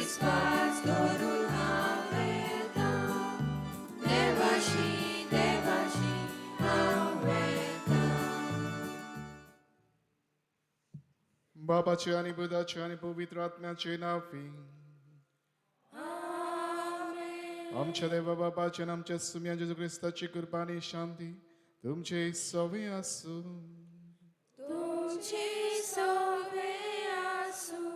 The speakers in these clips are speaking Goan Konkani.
विस्वास दवरून हांव वेतां, देवाशी देवाशी हांव वेतां. बापाचे आनी पुताचे आनी पवित्र आत्म्याचे नांवी. आमच्या देवा बापाचे आनी आमच्या सुम्या जेजू क्रिस्ताची कृपा आनी शांती तुमचे सवे आसूं. तुमचे सवे आसूं.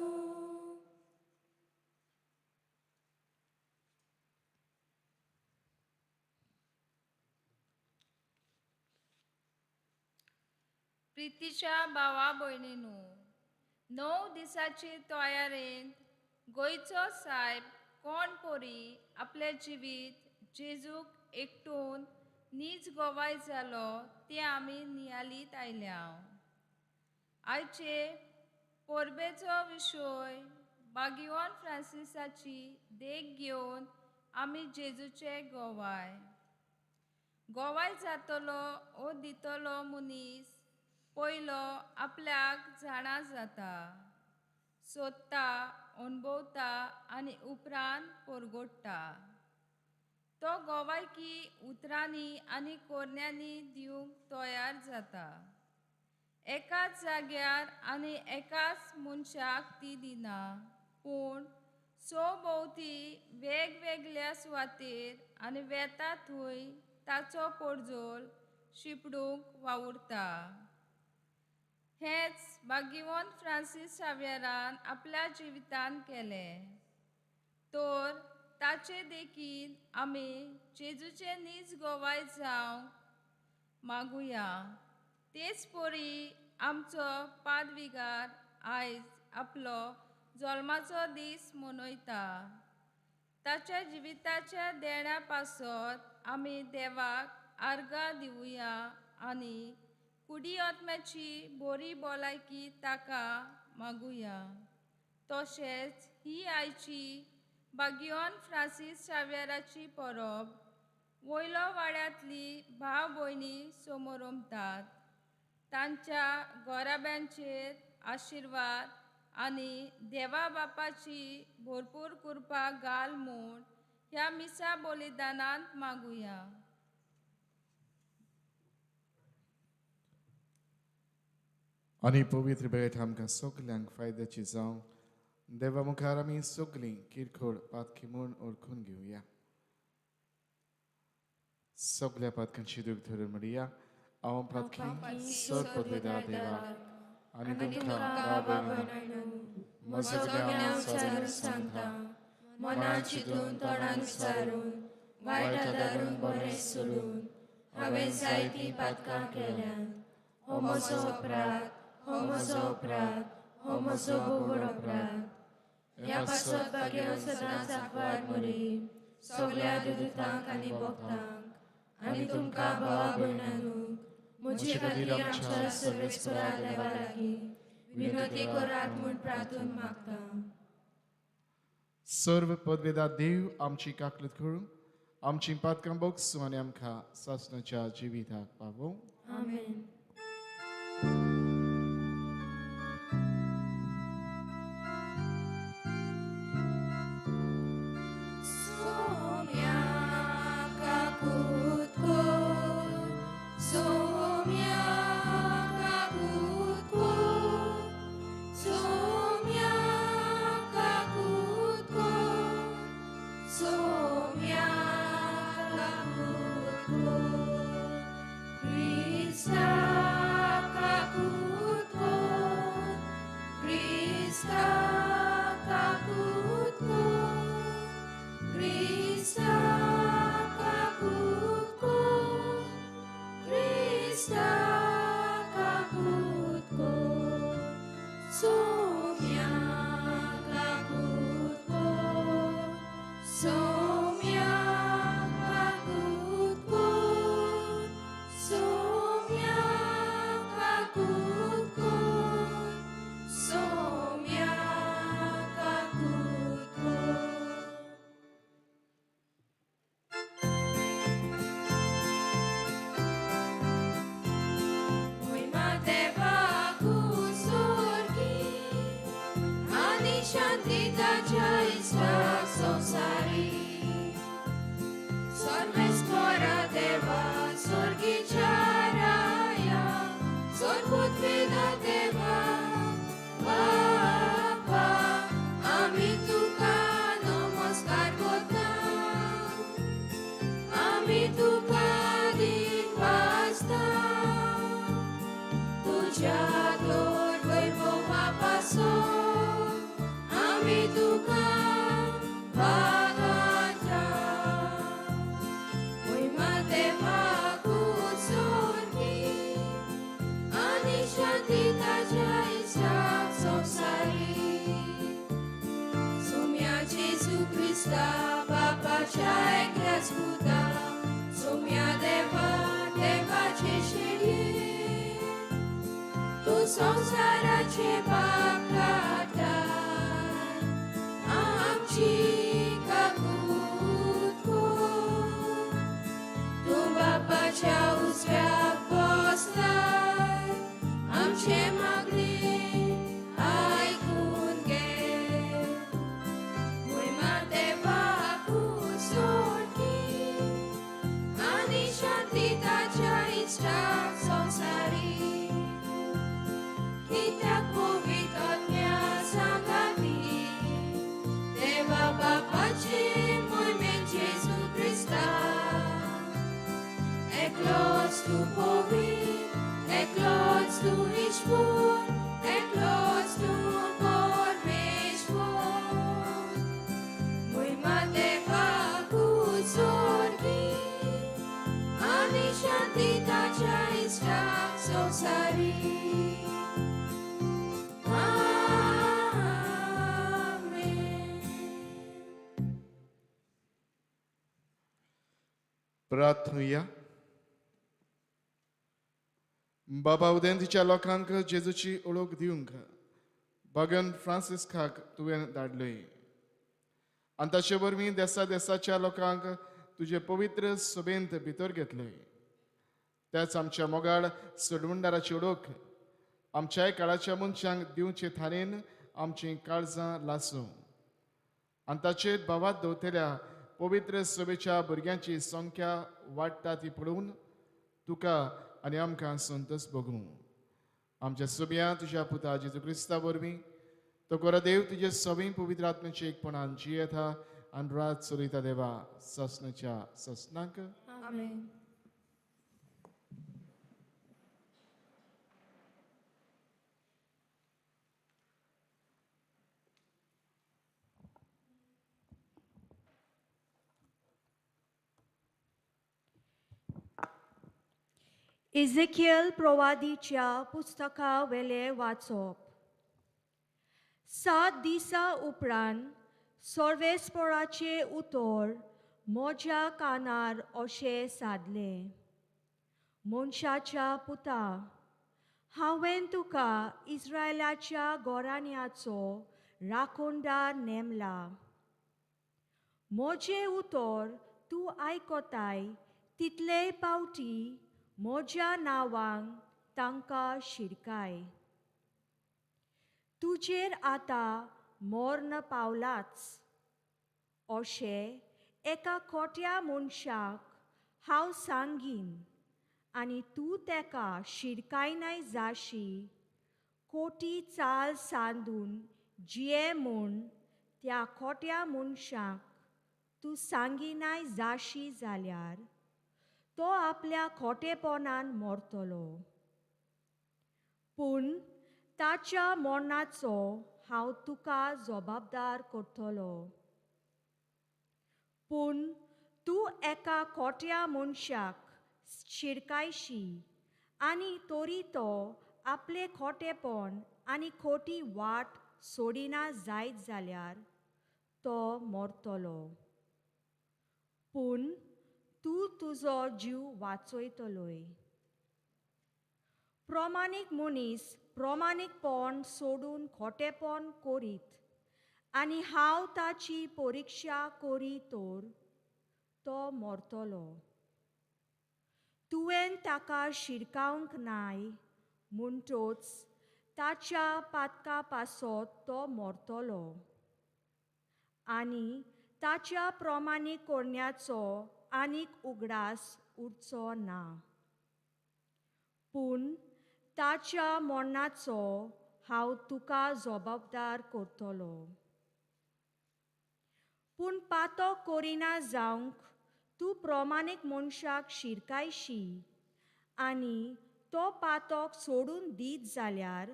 प्रितीच्या भावा भयणीनू, 9 दिसाचे तयारेंत गोंयचो सायब कोण पोरी आपलें जिवीत जेजूक एकटून नीज गोवाय जालो तें आमी नियालीत आयल्या. आयचे परबेचो विशय बागिवान फ्रांसिसाची देख घेवन आमी जेजूचे गोवाय गोवाय जातलो ओ दितलो मनीस पयलो आपल्याक जाणा जाता, सोदता, अणभवता आनी उपरांत परगोडटा. तो गोवायकी उतरांनी आनी कोरण्यांनी दिवंक तयार जाता. एकाच जाग्यार आनी एकाच मनशाक ती दिना, पूण सभोंवती वेगवेगळ्या सुवातेर आनी वेता थंय ताचो पोरजोल शिंपडूंक वावुरता. हेंच भाग्यवंत फ्रांसीस शाव्यरान आपल्या जिवितांत केलें. तर ताचे देखीन आमी जेजूचे नीज गोवाय जावंक मागुया. तेच परी आमचो पादविगार आयज आपलो जल्माचो दीस मनयता. ताच्या जिविताच्या देण्या पासत आमी देवाक आर्गां दिवया आनी कुडी आत्म्याची बरी भलायकी ताका मागुया. तशेंच ही आयची भाग्यवान फ्रांसीस शाव्यराची परब वयलो वाड्यांतली भाव भयणी समोरमतात. तांच्या घराब्यांचेर आशिर्वाद आनी देवा बापाची भरपूर कृपा घाल म्हूण ह्या मिसा बलिदानांत मागुया. आनी पवित्र भेट आमकां सगल्यांक फायद्याची जावं. देवा मुखार आमी सगलीं किरकोळ पातकी म्हूण ओळखून घेवया. सगल्या पातकांची दूख धरून म्हणया, हांव पातकी सर देवा आनी तुमकां भाव भयणांनो म्हजो गुन्यांव विचारून सांगता, मनान चिंतून तोंडान विचारून वायट आदारून बरें सोडून हांवें जायतीं पातकां केल्यांत. हो म्हजो अपराध, हो म्हजो अपराध, हो म्हजो बोगड अपराध. ह्या पासत भाग्य सदांच आंकवार मरी सगल्या दुतांक आनी भक्तांक आनी तुमकां भावा भयणांनो म्हजे खातीर आमच्या सर्वेस्परा देवा लागीं विनंती करात म्हूण प्रार्थून मागता. सर्व पदवेदा देव आमची काकलत करूं, आमची पातकां बोगसूं आनी आमकां सासणाच्या जिविताक पावोवं. आमेन. Krista. क्रिस्ता बापाच्या एकल्याच पुता सोम्या देवा देवाचे शेळये तूं संवसाराचे पाप काडटाय आमची काकूत कर. तूं बापाच्या उजव्याक बसलाय आमचे मागणे आयकून घे. मोहिमा देवाकूच सोडकी आनी शांती ताच्या इश्टाक संवसारी. कित्याक पवित्र आत्म्या सांगाती देवा बापाचे मोहिमेन जेजू क्रिस्ता. एकलोच तूं पवित्र, एकलोच तूं ईश्वर, एकलोच तूं परमेश्वर. मोहिमा देवाकूच सोडकी आनी शांती ताच्या इश्टाक संवसारी. आमेन. प्रार्थनुया. बाबा, उदेंतीच्या लोकांक जेजूची ओळख दिवंक भगन फ्रांसिस्काक तुवें धाडलय आनी ताचे वरवीं देसा देसाच्या लोकांक तुजे पवित्र सभेंत भितर घेतलय. त्याच आमच्या मोगाळ सोडवणदाराची ओळख आमच्याय काळाच्या मनशांक दिवचे थारेन आमचीं काळजां लासूं आनी ताचेर भावात दवरतल्या पवित्र सभेच्या भुरग्यांची संख्या वाडटा ती पळोवन तुका आनी आमकां संतोष भोगूं. आमच्या सभ्या तुज्या पुता जेजू क्रिस्ता वरवीं तो गोरो देव तुजे सवीं पवित्र आत्म्याचे एकपणान जियेता आनी रात चलयता देवा ससनाच्या ससनाक. आमेन. इझेकियल प्रवादीच्या पुस्तका वेले वाचप. 7 दिसा उपरांत सर्वेस्पराचें उतर म्हज्या कानार अशें सादलें, मनशाच्या पुता, हांवें तुका इस्रायलाच्या घराण्याचो राखणदार नेमला. म्हजें उतर तूं आयकताय तितले पावटी म्हज्या नांवांक तांकां शिरकाय. तुजेर आतां मर्ण पावलाच अशें एका खोट्या मनशाक हांव सांगीन आनी तूं तेका शिरकायनाय जाशी. कोटी चाल सांदून जिये म्हूण त्या खोट्या मनशाक तूं सांगिनाय जाशी जाल्यार तो आपल्या खोटेपणान मरतलो, पूण ताच्या मरणाचो हांव तुका जबाबदार करतलो. पूण तूं एका खोट्या मनशाक शिरकायशी आनी तरी तो आपलें खोटेपण आनी खोटी वाट सोडिना जायत जाल्यार तो मरतलो, पूण तूं तुजो जीव वाचयतलोय. प्रमाणीक मनीस प्रमाणीकपण सोडून खोटेपण करीत आनी हांव ताची परिक्षा करी तर तो मरतलो. तुवें ताका शिरकावंक नाय म्हणटच ताच्या पातका पासत तो मरतलो आनी ताच्या प्रमाणीक करण्याचो आनीक उगडास उरचो ना, पूण ताच्या मरणाचो हांव तुका जबाबदार करतलो. पूण पातो करिना जावंक तूं प्रमाणीक मनशाक शिरकायशी आनी तो पातक सोडून दीत जाल्यार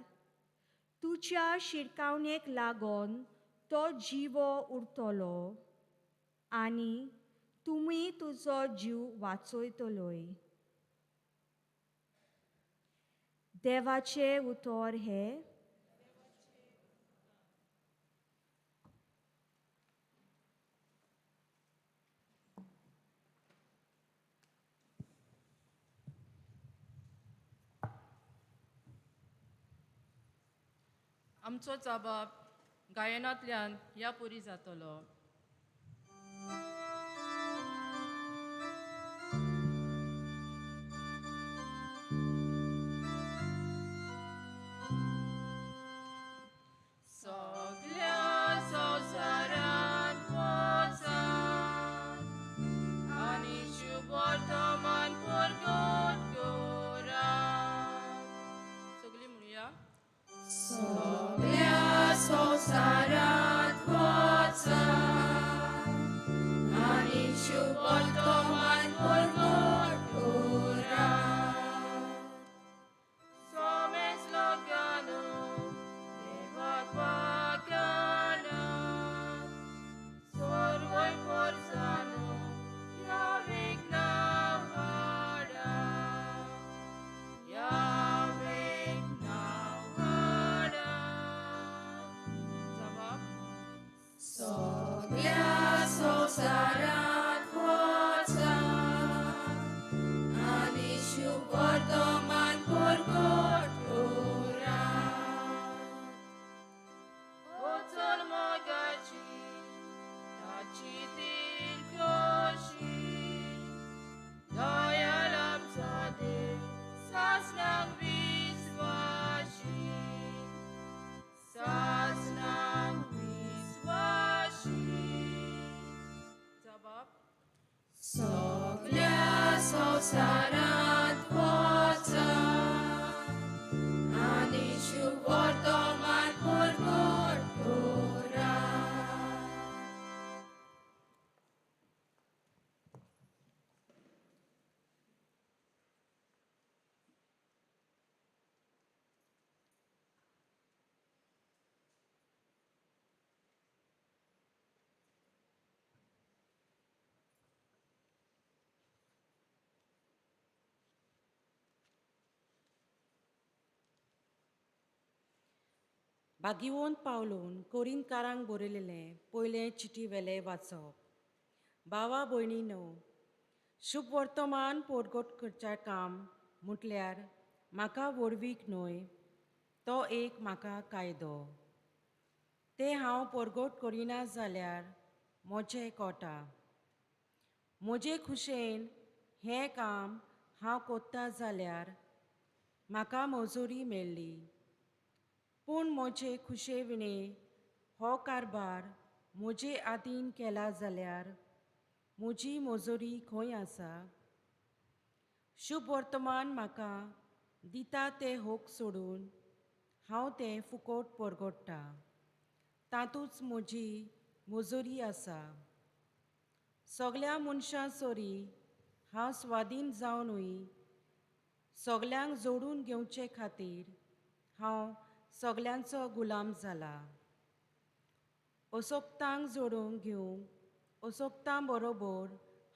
तुज्या शिरकावणेक लागून तो जिवो उरतलो आनी तुमी तुजो जीव वाचयतलोय. देवाचें उतर हें. आमचो जबाब गायनांतल्यान ह्या पुरी जातलो. सगल्या संवसारांत वचात आनी शुभवर्तमान परगट करात. सगळीं म्हणुया. सगल्या संवसारांत वचात आनी शुभवर्तमान परगट करात. सोमेस लोकांनो देवाक वागानात, सर्वय पोरसानो ह्या विघ्नां हाडात, ह्या विघ्नां हाडात. जबाब. सगल्या संवसारांत वचात आनी शुभवर्तमान परगट करात. वचल मोगाची ताची दिलखोशी, दयाल आमचो देव सासणाक विस्वाशी, सासणाक विस्वाशी. जबाब. सगल्या संवसारांत वचात आनी शुभवर्तमान परगट करात. भागिवंत पावलून कोरिंतकारांक बरयलेलें पयलें चिटी वेलें वाचप. भावा भयणीनो, शुभ वर्तमान पोरगट करचें काम म्हटल्यार म्हाका व्हडवीक न्हय, तो एक म्हाका कायदो. तें हांव परगट करिना जाल्यार म्हजें कोटा. म्हजे खुशेन हें काम हांव कोत्ता जाल्यार म्हाका मजुरी मेळ्ळी, पूण म्हजे खुशे विणें हो कारभार म्हजे आदीन केला जाल्यार म्हजी मजुरी खंय आसा? शुभ वर्तमान म्हाका दिता तें होक सोडून हांव तें फुकोट परगट्टा, तातूंच म्हजी मजुरी आसा. सगल्या मनशां सरी हांव स्वाधीन जावनूय सगल्यांक जोडून घेवचे खातीर हांव सगल्यांचो गुलाम जाला. असोक्तांक जोडून घेवंक असोक्तां बरोबर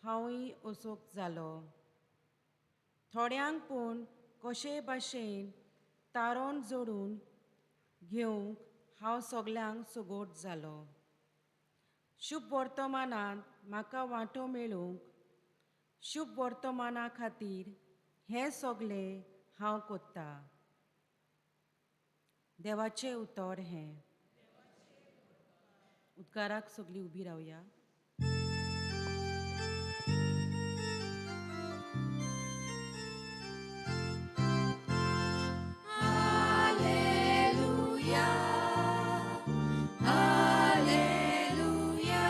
हांवूय असोक्त जालो. थोड्यांक पूण कशे भाशेन तारोन जोडून घेवंक हांव सगल्यांक सगोट जालो. शुभ वर्तमानांत म्हाका वांटो मेळूंक शुभ वर्तमाना खातीर हें सगलें हांव कोत्ता. देवाचें उतर हें. उदकाराक सगळीं उबी रावया. Alleluia, Alleluia,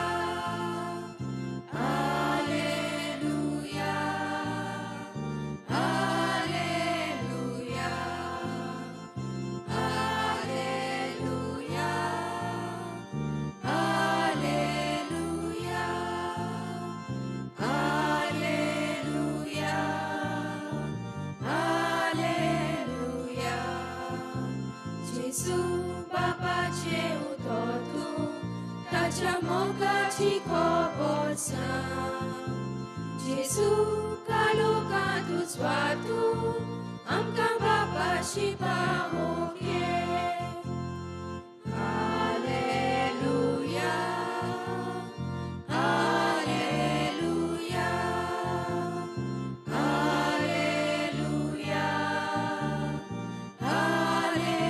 Alleluia, Alleluia, Alleluia, Alleluia, Alleluia, Alleluia. Gesù बापाचें उतर तूं ताच्या मोगाची खबर सांग. जेजू काळोखांत उजवाड तूं आमकां बापाशी पावोवंक ये. Alleluia, Alleluia, Alleluia,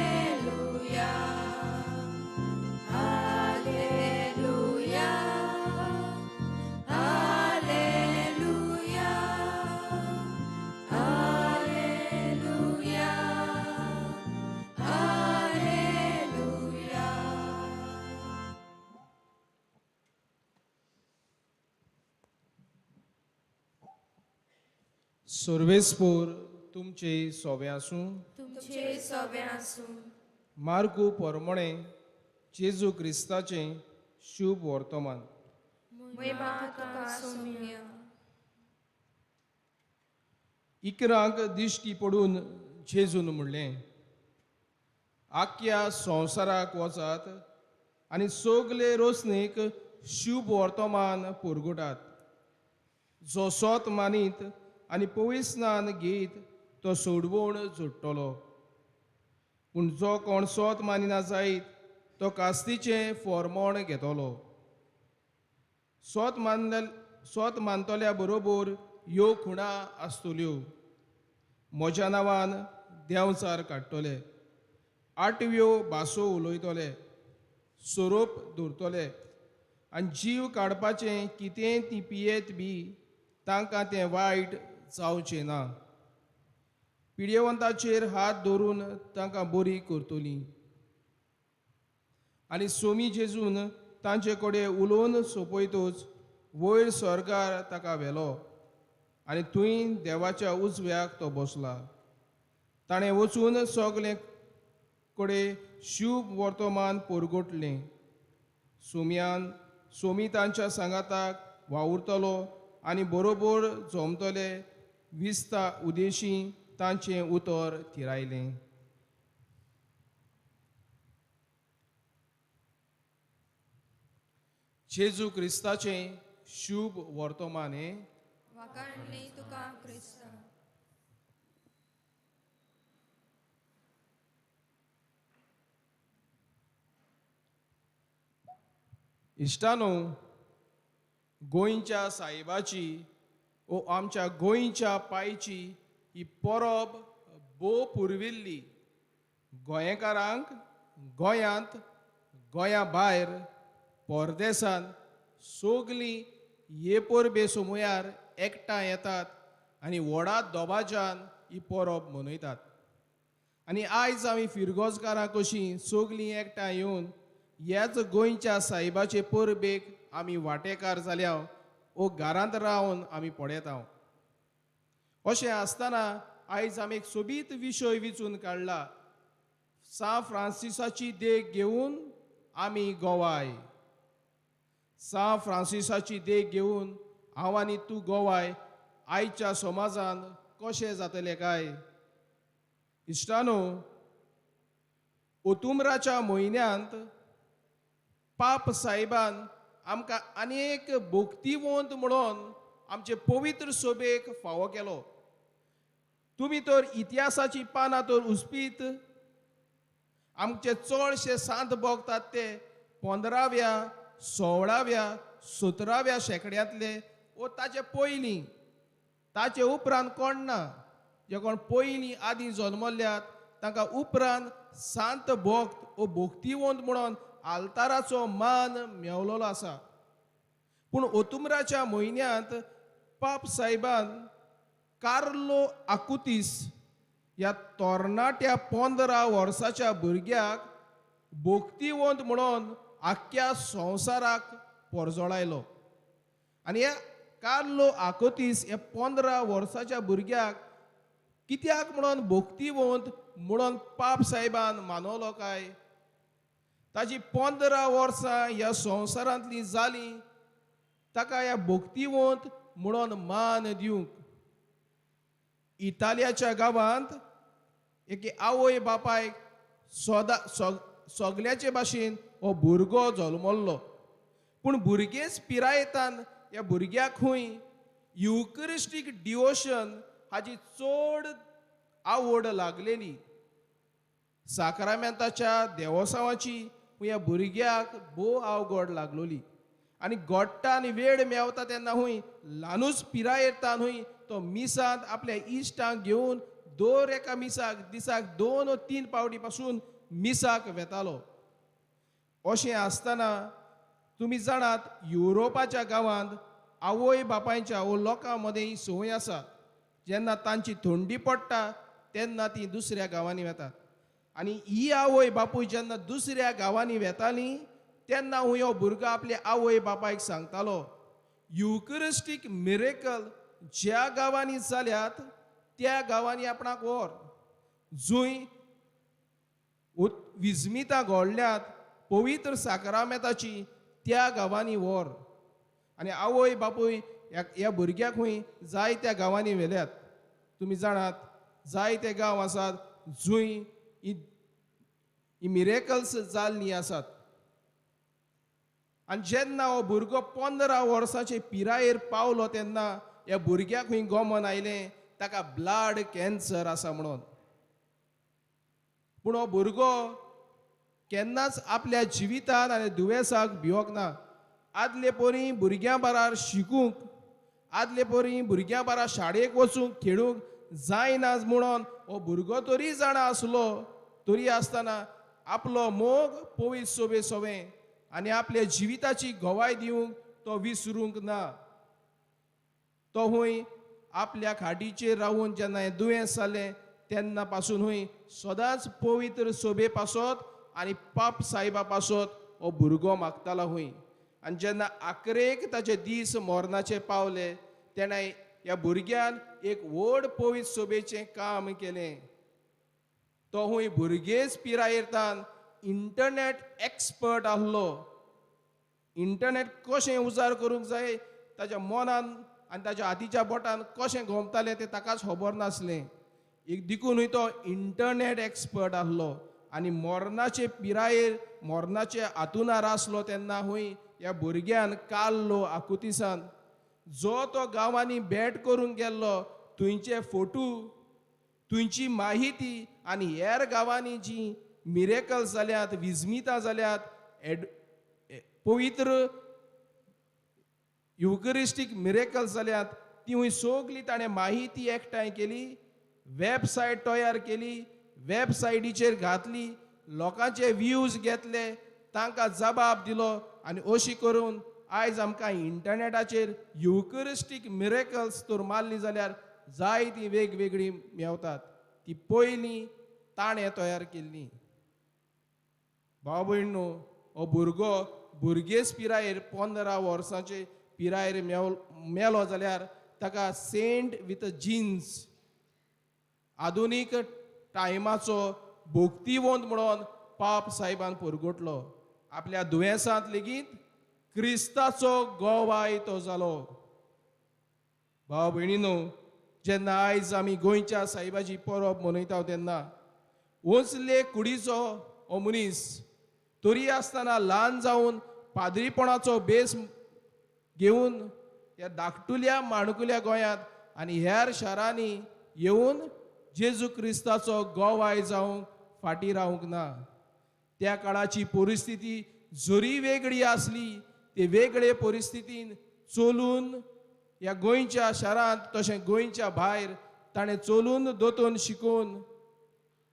Alleluia, सर्वेस्पोर तुमचे सोवे आसूं। तुमचे सोवे आसूं। मार्कू पोरमोणे जेजू क्रिस्ताचें शुभ वर्तमान। महिमा तुका सोम्या। इकरांक दिश्टी पडून जेजून म्हणलें, आख्या संवसाराक वचात आनी सगले रोसणेक शुभ वर्तमान पुरगुटात। जो सोत मानीत आनी पविस्नान घेयत तो सोडवण जोडटलो, पूण जो कोण सोत मानिना जायत तो कास्तीचें फॉर्मोण घेतलो। सोत मानतल्या बरोबर ह्यो खुणा आसतल्यो, म्हज्या नांवान देंवचार काडटले, आठव्यो भासो उलयतले, सोरोप दवरतले आनी जीव काडपाचें कितेंय ती पियेत बी तांकां तें वायट जावचें ना। पिडेवंताचेर हात दवरून तांकां बरी करतली। आनी सोमी जेजून तांचे कडेन उलोवन सोंपयतच वयर स्वर्गार ताका व्हेलो आनी थंय देवाच्या उजव्याक तो बसला। ताणें वचून सगळे कडेन शुभ वर्तमान परगटलें। सोमी तांच्या सांगाताक वावुरतलो आनी बरोबर जमतले विस्ता उदेशी तांचें उतर थिरायलें। जेजू क्रिस्ताचें शुभ वर्तमान हें। वाखाणणी तुका क्रिस्ता। इश्टानो, गोंयच्या साहेबाची ओ आमच्या गोंयच्या पायची ही परब भोव पुर्विल्ली। गोंयकारांक गोंयांत, गोंया भायर, परदेसांत सगलीं हे परबे सोमयार एकठांय येतात आनी व्हडा दबाज्यान ही परब मनयतात। आनी आयज आमी फिरगोजकारां कशीं सगलीं एकठांय येवन ह्याच गोंयच्या साहेबाचे परबेक आमी वांटेकार जाल्या ओ घरांत रावन आमी पळयता। अशें आसतना आयज आमी एक सोबीत विशय विचून काडला, सा फ्रांसिसाची देख घेवन आमी गोवाय। सा फ्रांसिसाची देख घेवन हांव आनी तूं गोवाय आयच्या समाजान कशें जातलें काय? इश्टानो, ओतुमराच्या म्हयन्यांत पाप साहेबान आमकां अनेक भक्तिवंत म्हणून आमचे पवित्र सोबेक फावो केलो। तुमी तर इतिहासाची पानां तर उस्पीत आमचे चडशे सांत भोगतात ते 15व्या 16व्या 17व्या शेंकड्यांतले वो ताचे पयलीं, ताचे उपरांत कोण ना। जे कोण पयलीं आदीं जल्मल्यात तांकां उपरांत सांत भक्त वो भक्तिवंत म्हणून आल्ताराचो मान मेवलेलो आसा। पूण ओतुमराच्या म्हयन्यांत पाप साहेबान कार्लो आकुतीस ह्या तरणाट्या 15 वर्साच्या भुरग्याक भक्तिवंत म्हणून आख्ख्या संवसाराक परजळायलो। आनी ह्या कार्लो आकुतीस ह्या 15 वर्साच्या भुरग्याक कित्याक म्हणून भक्तिवंत म्हणून पाप साहेबान मानवलो काय? ताजी 15 वर्सां ह्या संवसारांतली जाली ताका ह्या भक्तिवंत म्हणून मान दिवंक। इटालियाच्या गांवांत एके आवय बापायक सगल्याचे भाशेन हो भुरगो जल्मल्लो, पूण भुरगेच पिरायेतान ह्या भुरग्याक खंय युकरिस्टीक डिवोशन हाजी चड आवड लागलेली। साक्रामेंताच्या देवोसांवाची ह्या भुरग्याक भोव आवगड लागलोली आनी गोडटा आनी वेळ मेवता तेन्ना हूंय ल्हानूच पिरायेतान हूंय तो मिसांत आपल्या इश्टांक घेवन दर एका मिसाक दिसाक 2 वा 3 पावटी पासून मिसाक वेतालो। अशें आसतना तुमी जाणात युरोपाच्या गांवांत आवय बापायच्या वो लोकां मदें ही संवय आसा, जेन्ना तांची थंडी पडटा तेन्ना ती दुसऱ्या गांवांनी वेतात। आनी ही आवय बापूय जेन्ना दुसऱ्या गांवांनी वेताली तेन्ना हो भुरगो आपल्या आवय बापायक सांगतालो, युकरिस्टीक मिरेकल ज्या गांवांनी जाल्यात त्या गांवांनी आपणाक व्हर, जंय विजमितां घडल्यात पवित्र साक्रामेंताची त्या गांवांनी व्हर. आनी आवय बापूय ह्या भुरग्याक खंय जायत्या गांवांनी व्हेल्यात. तुमी जाणात जायते गांव आसात जंय ही मिरेकल्स जाल्लीं आसात. आनी जेन्ना हो भुरगो 15 वर्सांचे पिरायेर पावलो तेन्ना ह्या भुरग्याक खंय गोमन आयलें ताका ब्लड कॅन्सर आसा म्हणून. पूण हो भुरगो केन्नाच आपल्या जिवितान आनी दुयेंसाक भिवंक ना. आदले परी भुरग्यां बराबर शिकूंक, आदले परी भुरग्यां बराबर शाळेक वचूंक खेळूंक जायना म्हणून हो भुरगो तरी जाणा आसलो, तरी आसतना आपलो मोग पवित्र सोबे सोवें आनी आपल्या जिविताची गवाय दिवंक तो विसरूंक ना. तो हूंय आपल्या खाटीचेर रावून जेन्ना हें दुयेंस जालें तेन्ना पासून हूंय सदांच पवित्र सोबे पासत आनी पाप सायबा पासत हो भुरगो मागतालो हूंय. आनी जेन्ना आकरेक ताचे दीस मरणाचे पावले तेन्ना ह्या भुरग्यान एक व्हड पवित्र सोबेचें काम केलें. तो हूंय भुरगेच पिरायेर इंटरनेट एक्सपर्ट आहलो. इंटरनेट कशें उजार करूंक जाय ताच्या मनान आनी ताच्या हातीच्या बोटान कशें घोमतालें तें ताकाच खबर नासलें. एक देखूनूय तो इंटरनेट एक्सपर्ट आहलो. आनी मरणाचे पिरायेर मरणाचे हातुणार आसलो तेन्ना हूंय ह्या भुरग्यान काल्लो आकुतिसान जो तो गांवांनी भेट करूंक गेल्लो थंयचे फोटो, थंयची माहिती आनी हेर गांवांनी जी मिरेकल्स जाल्यात, विजमितां जाल्यात, पवित्र युकरिस्टीक मिरेकल्स जाल्यात ती सगळी ताणें माहिती एकठांय केली, वेबसायट तयार केली, वेबसायटीचेर घातली, लोकांचे व्यूज घेतले, तांकां जबाब दिलो आनी अशी करून आयज आमकां इंटरनेटाचेर युकरिस्टीक मिरेकल्स तर मारली जाल्यार जायतीं वेगवेगळीं मेवतात. ती पयलीं ताणें तयार केल्ली. भाव भयणो, हो भुरगो भुरगेच पिरायेर 15 वर्सांचे पिरायेर मेलो जाल्यार ताका सेंट विथ जिन्स, आधुनीक टायमाचो भोक्तिवंत म्हणून पाप साहेबान परगटलो. आपल्या दुयेंसांत लेगीत क्रिस्ताचो गोवाय तो जालो. भाव भयणीनो, जेन्ना आयज आमी गोंयच्या सायबाची परब मनयता तेन्ना वचले कुडीचो हो मनीस तरी आसतना ल्हान जावन पाद्रीपणाचो बेस घेवन ह्या धाकटुल्या माणकुल्या गोंयांत आनी हेर शारांनी येवन जेजू क्रिस्ताचो गोवाय जावंक फाटीं रावंक ना. त्या काळाची परिस्थिती जरी वेगळी आसली ते वेगळे परिस्थितीन चलून ह्या गोंयच्या शारांत तशें गोंयच्या भायर ताणें चलून दोतोन शिकोवन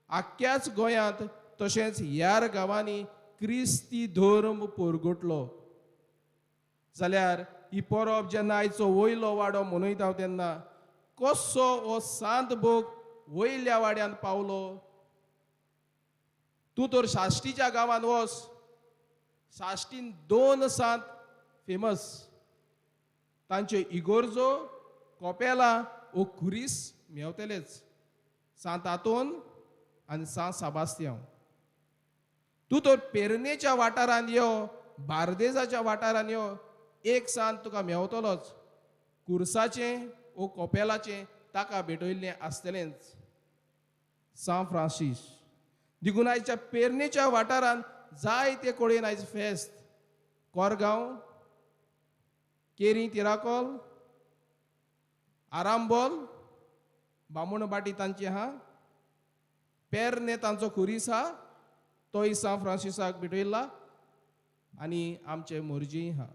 आख्ख्याच गोंयांत तशेंच ह्यार गांवांनी क्रिस्ती धर्म परगटलो. जाल्यार ही परब जेन्ना आयचो वयलो वाडो मनयता तेन्ना कसो हो सांत भोग वयल्या वाड्यान पावलो? तूं तर साश्टीच्या गांवांत वच, साश्टीन 2 सांत फेमस, तांचे इगोर्जो, कोपेला ओ खुरीस मेवतलेच, सांत आंतोन आनी सांत साबास्तियांव. तूं तर पेरणेच्या वाठारांत यो, बार्देजाच्या वाठारांत यो, एक सांत तुका मेवतलोच, कुर्साचें ओ कोपेलाचें ताका भेटयल्लें आसतलेंच, सांत फ्रांसीस. देखून आयच्या पेरणेच्या वाठारांत जायते कडेन आयज फेस्त, कोरगांव, केरी, तिराकोल, आरांबोल, बामणबाटी तांची आहा, पेरणे तांचो खुरीस आहा, तोय सांत फ्रांसिसाक भेटयला आनी आमचे मोरजी आहा.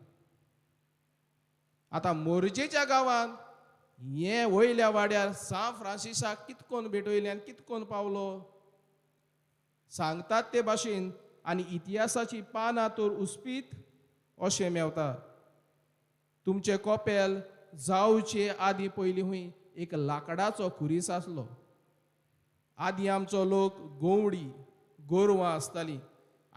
आतां मोरजेच्या गांवांत हे वयल्या वाड्यार सांत फ्रांसिसाक कितकोन भेटयले आनी कितकोन पावलो सांगतात ते भाशेन आनी इतिहासाची पानां तर उस्पीत अशें मेवता. तुमचें कोपेल जावचे आदीं पयलीं हूंय एक लाकडाचो खुरीस आसलो. आदीं आमचो लोक गोवडी गोरवां आसतालीं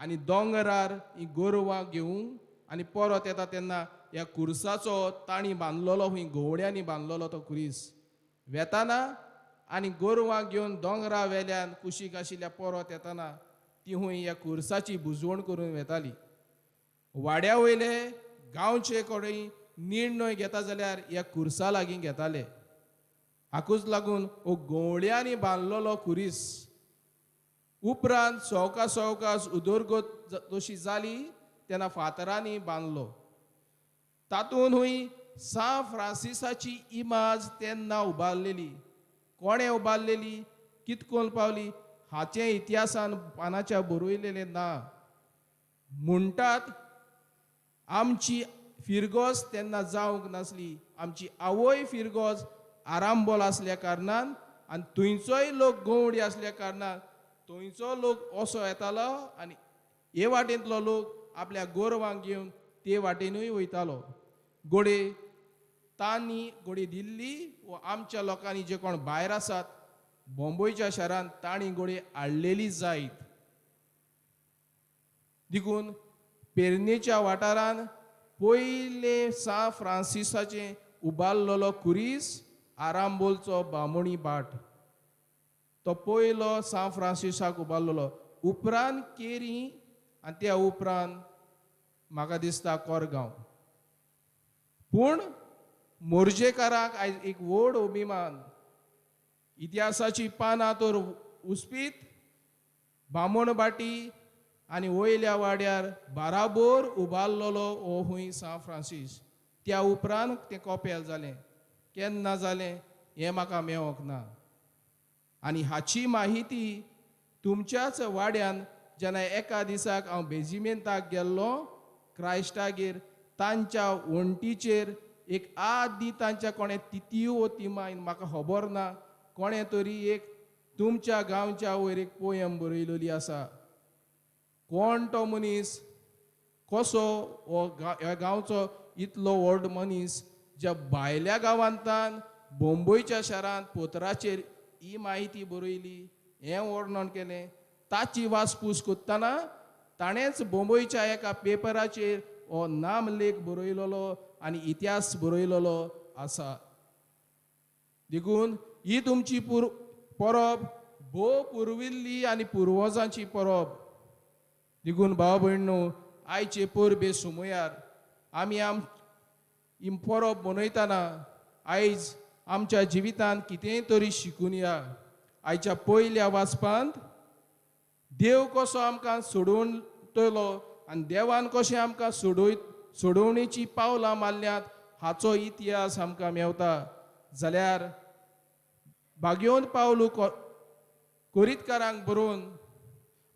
आनी दोंगरार ही गोरवां घेवंक आनी परत येता तेन्ना ह्या कुर्साचो तांणी बांदलेलो, हुंय गोवड्यांनी बांदलेलो तो कुरीस वेताना आनी गोरवांक घेवन दोंगरा वेल्यान कुशीक आशिल्ल्या परत येताना ती हुंय ह्या कुर्साची बुजवण करून वेताली. वाड्या वयले गांवचे कडेन निर्णय घेता जाल्यार ह्या कुर्सा लागीं घेताले. हाकूच लागून हो गोवड्यांनी बांदलेलो कुरीस उपरांत सवकास सवकास उदरगत जशी जाली तेन्ना फातरांनी बांदलो. तातूंत हुंय सा फ्रांसिसाची इमाज तेन्ना उबारलेली. कोणें उबारलेली, कितकोन पावली हाचें इतिहासान पानाच्या बरयलेलें ना. म्हणटात आमची फिरगोज तेन्ना जावंक नासली, आमची आवय फिरगोज आरांबोल आसल्या कारणान आनी थंयचोय लोक गवडी आसल्या कारणान थंयचो लोक असो येतालो आनी हे वाटेंतलो लोक आपल्या गोरवांक घेवन ते वाटेनूय वयतालो. गोडे तांणी गोडे दिल्ली व आमच्या लोकांनी जे कोण भायर आसात बॉम्बयच्या शारांत तांणी गोडे हाडलेली जायत. देखून पेरणेच्या वाठारान पयले सा फ्रांसिसाचें उबारलेलो कुरीस आरांबोलचो बामोणी बाट तो पयलो सा फ्रांसिसाक उबारलेलो. उपरांत केरी आनी त्या उपरांत म्हाका दिसता कोरगांव. पूण मोरजेकारांक आयज एक व्हड अभिमान, इतिहासाची पानां तर उस्पीत बामणबाटी आनी वयल्या वाड्यार बाराबोर उबारलेलो हो हुंय सा फ्रांसीस. त्या उपरांत तें कॉपेल जालें, केन्ना जालें हें म्हाका मेवोंक ना. आनी हाची माहिती तुमच्याच वाड्यान जेन्ना एका दिसाक हांव बेजिमेंताक गेल्लो क्रायस्टागेर, तांच्या वण्टीचेर एक आदी तांच्या कोणें तितियो वो तिमायन म्हाका खबर ना, कोणें तरी एक तुमच्या गांवच्या वयर एक पोयम बरयलेली आसा. कोण तो मनीस, कसो हो ह्या गांवचो इतलो व्हड मनीस ज्या भायल्या गांवांतल्यान बोंबयच्या शारांत पोतराचेर ही म्हायती बरयली, हें वर्णन केलें, ताची वासपूस करतना ताणेंच बोंबयच्या एका पेपराचेर हो नामलेख बरयलेलो आनी इतिहास बरयलेलो आसा. देखून ही तुमची परब भोव पुर्विल्ली आनी पुर्वजांची परब. देखून भाव भयणो आयचे परबे सुमयार आमी ही परब मनयतना आयज आमच्या जिवितांत कितेंय तरी शिकून या. आयच्या पयल्या वाचपांत देव कसो आमकां सोडोवतलो आनी देवान कशें आमकां सोडोवणेची पावलां मारल्यात हाचो इतिहास आमकां मेवता. जाल्यार भाग्योवन पावलू कोरीतकारांक बरोवन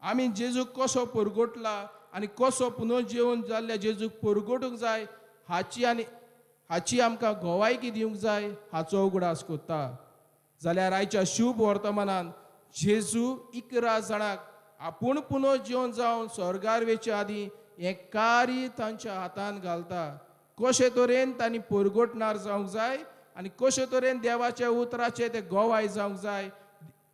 आमी जेजूक कसो परगटला आनी कसो पुनर्जीवन जाल्ल्या जेजूक परगटूंक जाय हाची आनी हाची आमकां गोवायकी दिवंक जाय हाचो उगडास कोत्ता. जाल्यार आयच्या शुभ वर्तमानान जेजू 11 जाणांक आपूण पुनर्जीवन जावन स्वर्गार वेचे आदीं हें कार्य तांच्या हातान घालता. कशे तरेन तांणी परगटणार जावंक जाय आनी कशे तरेन देवाच्या उतराचे ते गोवाय जावंक जाय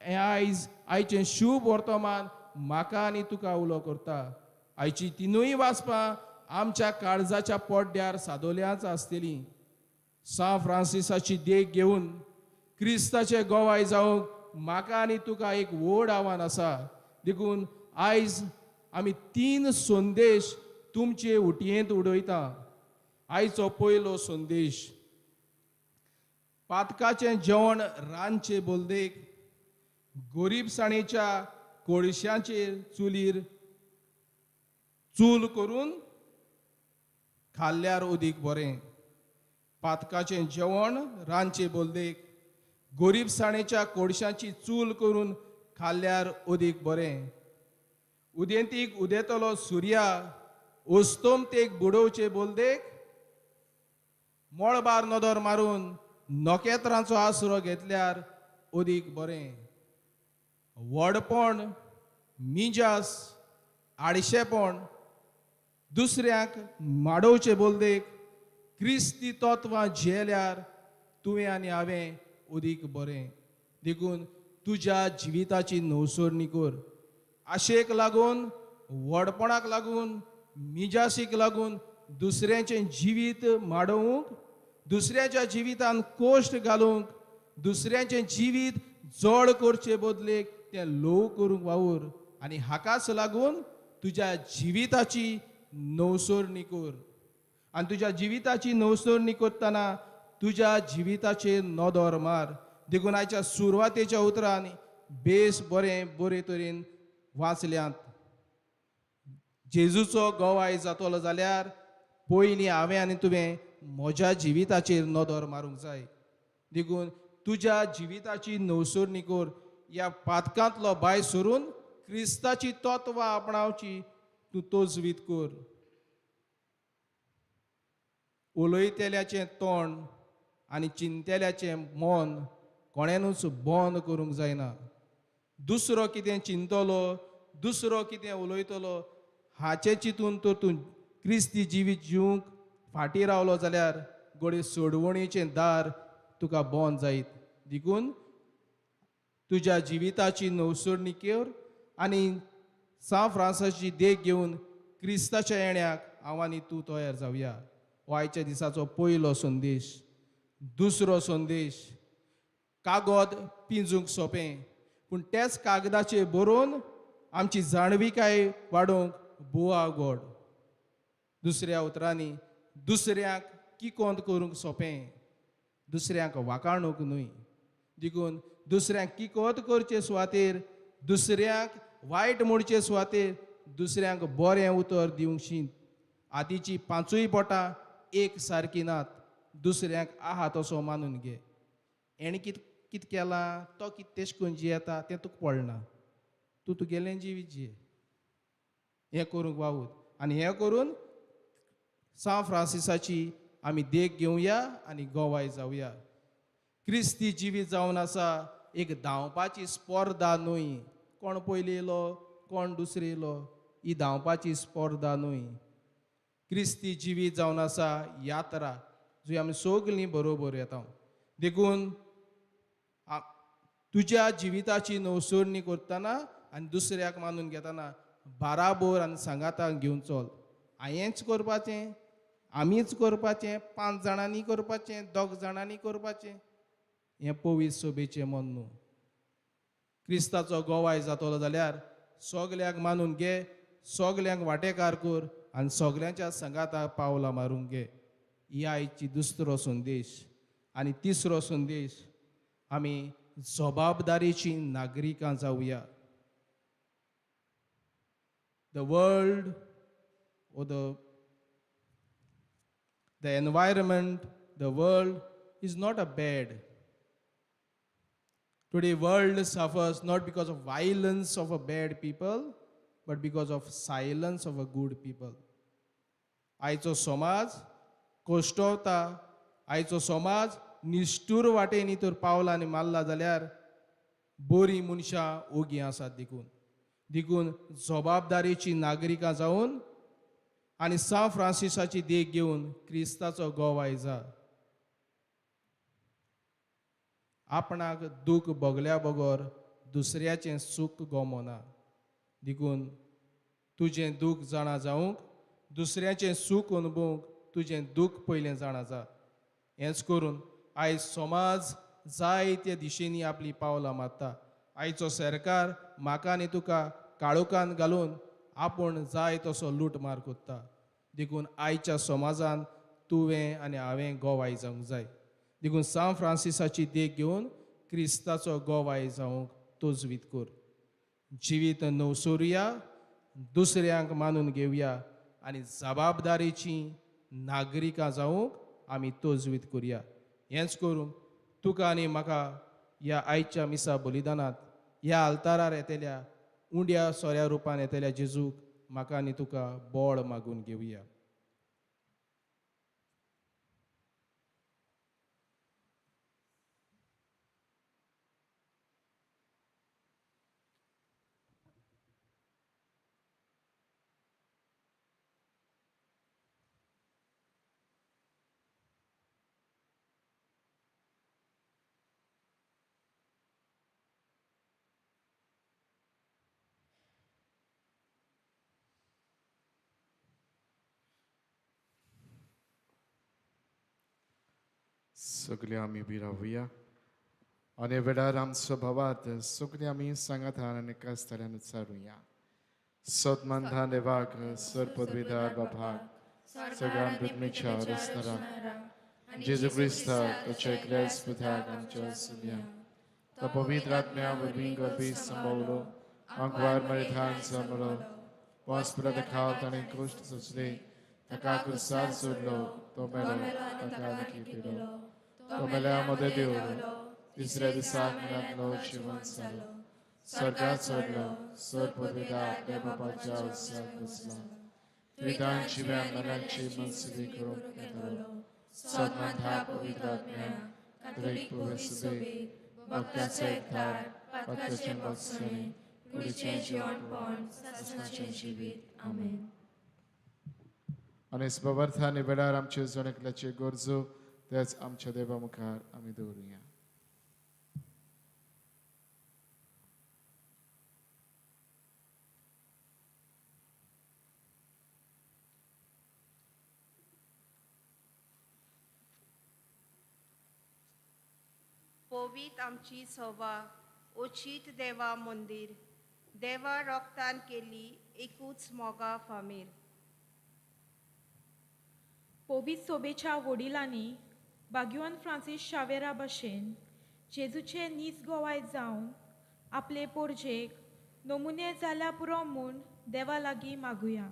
हें आयज आयचें शुभ वर्तमान म्हाका आनी तुका उलो करता. आयची तिनूय वाचपां आमच्या काळजाच्या पड्ड्यार सादोल्याच आसतलीं. सा फ्रांसिसाची देख घेवन क्रिस्ताचे गोवाय जावंक म्हाका आनी तुका एक व्हड आव्हान आसा. देखून आयज आमी 3 संदेश तुमचे उटयेंत उडयता. आयचो पयलो संदेश, पातकाचें जेवण रांदचे बोलदेक गोरीबसाणेच्या कोळशाचेर चुलीर चूल करून खाल्ल्यार उदीक बरें. पातकाचें जेवण रांदचे बोलदेक गोरीबसाणेच्या कोळशाची चूल करून खाल्ल्यार उदीक बरें. उदेंतीक उदेतलो सुर्या ओस्तोमतेक बुडोवचे बोलदेक मळबार नदर मारून नखेत्रांचो आसरो घेतल्यार उदीक बरें. व्हडपण, मिजास, आडशेपण दुसऱ्यांक माडोवचे बोलदेक क्रिस्ती तत्वां झेल्यार तुवें आनी हांवें उदीक बरें. देखून तुज्या जिविताची नवसरणी कर. आशेक लागून, व्हडपणाक लागून, मिजासीक लागून दुसऱ्याचें जिवीत माडोवंक, दुसऱ्याच्या जिवितान कोश्ट घालूंक, दुसऱ्याचें जिवीत जड करचे बदलेक तें ल्हव करूंक वावूर आनी हाकाच लागून तुज्या जिविताची नवसरणी कर. आनी तुज्या जिविताची नवसरणी करतना तुज्या जिविताचेर नदर मार. देखून आयच्या सुरवातेच्या उतरान बेस बरें बरे तरेन वाचल्यात. जेजूचो गवाय जातलो जाल्यार पयलीं हांवें आनी तुवें म्हज्या जिविताचेर नदर मारूंक जाय. देखून तुज्या जिविताची नवसरणी कर, ह्या पातकांतलो भायर सरून क्रिस्ताची तत्वां आपणावची तूं तजवीज कर. उलयतल्याचें तोंड आनी चिंतल्याचें मन कोणेनूच बंद करूंक जायना. दुसरो कितें चिंतलो, दुसरो कितें उलयतलो हाचें चिंतून तर तूं क्रिस्ती जिवीत जिवंक फाटीं रावलो जाल्यार घडये सोडवणीचें दार तुका बंद जायत. देखून तुज्या जिविताची नवसरणी कर आनी सांत फ्रांसाची देख घेवन क्रिस्ताच्या येण्याक हांव आनी तूं तयार जावया. हो आयच्या दिसाचो पयलो संदेश. दुसरो संदेश, कागद पिंजूंक सोंपें पूण तेच कागदाचेर बरोवन आमची जाणविकाय वाडोवंक बोवा गोड. दुसऱ्या उतरांनी दुसऱ्यांक किकोंत करूंक सोंपें, दुसऱ्यांक वाकाणूंक न्हय. देखून दुसऱ्यांक किकोंत करचे सुवातेर, दुसऱ्यांक वायट म्हणचे सुवातेर दुसऱ्यांक बरें उतर दिवंक शीत. आदींची पांचूय बोटां एक सारकी नात, दुसऱ्यांक आहा तसो मानून घे. हेणें कित कित केलां, तो कित तेश करून जियेता तें तुका पडना, तूं तुगेलें जिवीत जिये. हें करूंक वावूर आनी हें करून सांत फ्रांसिसाची आमी देख घेवया आनी गवाय जावया. क्रिस्ती जिवीत जावन आसा एक धांवपाची स्पर्धा न्हय, कोण पयलीं येयलो कोण दुसरो येयलो ही धांवपाची स्पर्धा न्हय. क्रिस्ती जिवीत जावन आसा यात्रा जी आमी सगळीं बरोबर येता. देखून तुज्या जिविताची नवसरणी करतना आनी दुसऱ्याक मानून घेतना बाराबोर आनी सांगाताक घेवन चल. हांवेंच करपाचें, आमीच करपाचें, 5 जाणांनी करपाचें, 2 जाणांनी करपाचें, हें पवित्र सभेचें मन न्हू. क्रिस्ताचो गवाय जातलो जाल्यार सगल्यांक मानून घे, सगल्यांक वांटेकार कर आनी सगल्यांच्या सांगाताक पावलां मारूंक घे. ही आयची दुसरो संदेश. आनी तिसरो संदेश, आमी जबाबदारीची नागरिकां जावया. The world or the environment, the world is not a bad. Today world suffers not because of violence of a bad people, but because of silence of a good people. आयचो समाज कोश्टवता, आयचो समाज निश्ठूर वाटेनी तर पावलांनी मारला जाल्यार बरीं मनशां ओगी आसात. देखून देखून जबाबदारीची नागरिकां जावन आनी सांत फ्रांसिसाची देख घेवन क्रिस्ताचो गवाय जा. आपणाक दूख भोगल्या बगर दुसऱ्याचें सूख गमना. देखून तुजें दूख जाणा जावंक, दुसऱ्याचें सूख अनुभवूंक तुजें दूख पयलें जाणा जा. हेंच करून आयज समाज जायत्या दिशेंनी आपली पावलां मारता. आयचो सरकार म्हाका आनी तुका काळोखान घालून आपूण जाय तसो लूटमार करता. देखून आयच्या समाजान तुवें आनी हांवें गवाय जावंक जाय. देखून सांत फ्रांसिसाची देख घेवन क्रिस्ताचो गवाय जावंक तजवीज कर. जिवीत नवसोरुया, दुसऱ्यांक मानून घेवया आनी जबाबदारीची नागरिकां जावंक आमी तजवीज करुया. हेंच करून तुका आनी म्हाका ह्या आयच्या मिसा बलिदानांत ह्या आल्तारार येतल्या उंड्या सोऱ्या रुपान येतल्या जेजूक म्हाका आनी तुका बळ मागून घेवया. सगळे आमी बी रावया आनी वेळार आमचो भावात सगळे आमी सांगातान आनी कास्ताल्यान उच्चारुया. सतमंधान देवाक सर पदवीदार बाबाक सगळ्या पृथ्वीच्या रस्ताराक जेजू क्रिस्ताक ताच्या एकल्याच पुताक आमच्या सुम्या तो पवित्र आत्म्या वरवीं गर्भी संभवलो आंकवार मरिथान जमलो वासपुला खाल ताणें कश्ट सोंसले ताका कुर्सार सोडलो तो मेलो ताका दिलो तो मेल्या मदें देवलो तिसऱ्या दिसाक मनांतलो जिवन जालो स्वर्गात चडलो सर पदवीदार देव बापाच्या उत्साक बसला त्रिदान जिव्या मनाची मनसुबी करूंक येतलो सदमंथा पवित्र आत्म्या कातोलीक पुर्वेसुबे भक्ताचो एकठार पात्राचें बसणे कुडीचें जिवनपण सासणाचें जिवीत. आमेन. आनी स्पवर्था आनी वेळार आमचे जण एकल्याचे गरजो तेच आमच्या देवा मुखार आमी दवरुया. पवित आमची सभा ओचीत देवा मंदीर देवा रोगतान केली एकूच मोगा फामीर. पवित सोबेच्या वडिलांनी बाग्युआन फ्रांसीस शावेरा भशेन जेजूचे नीज गोवाय जावन आपले पोरजेक नमुने जाल्या पुरो म्हूण देवा लागीं मागुया.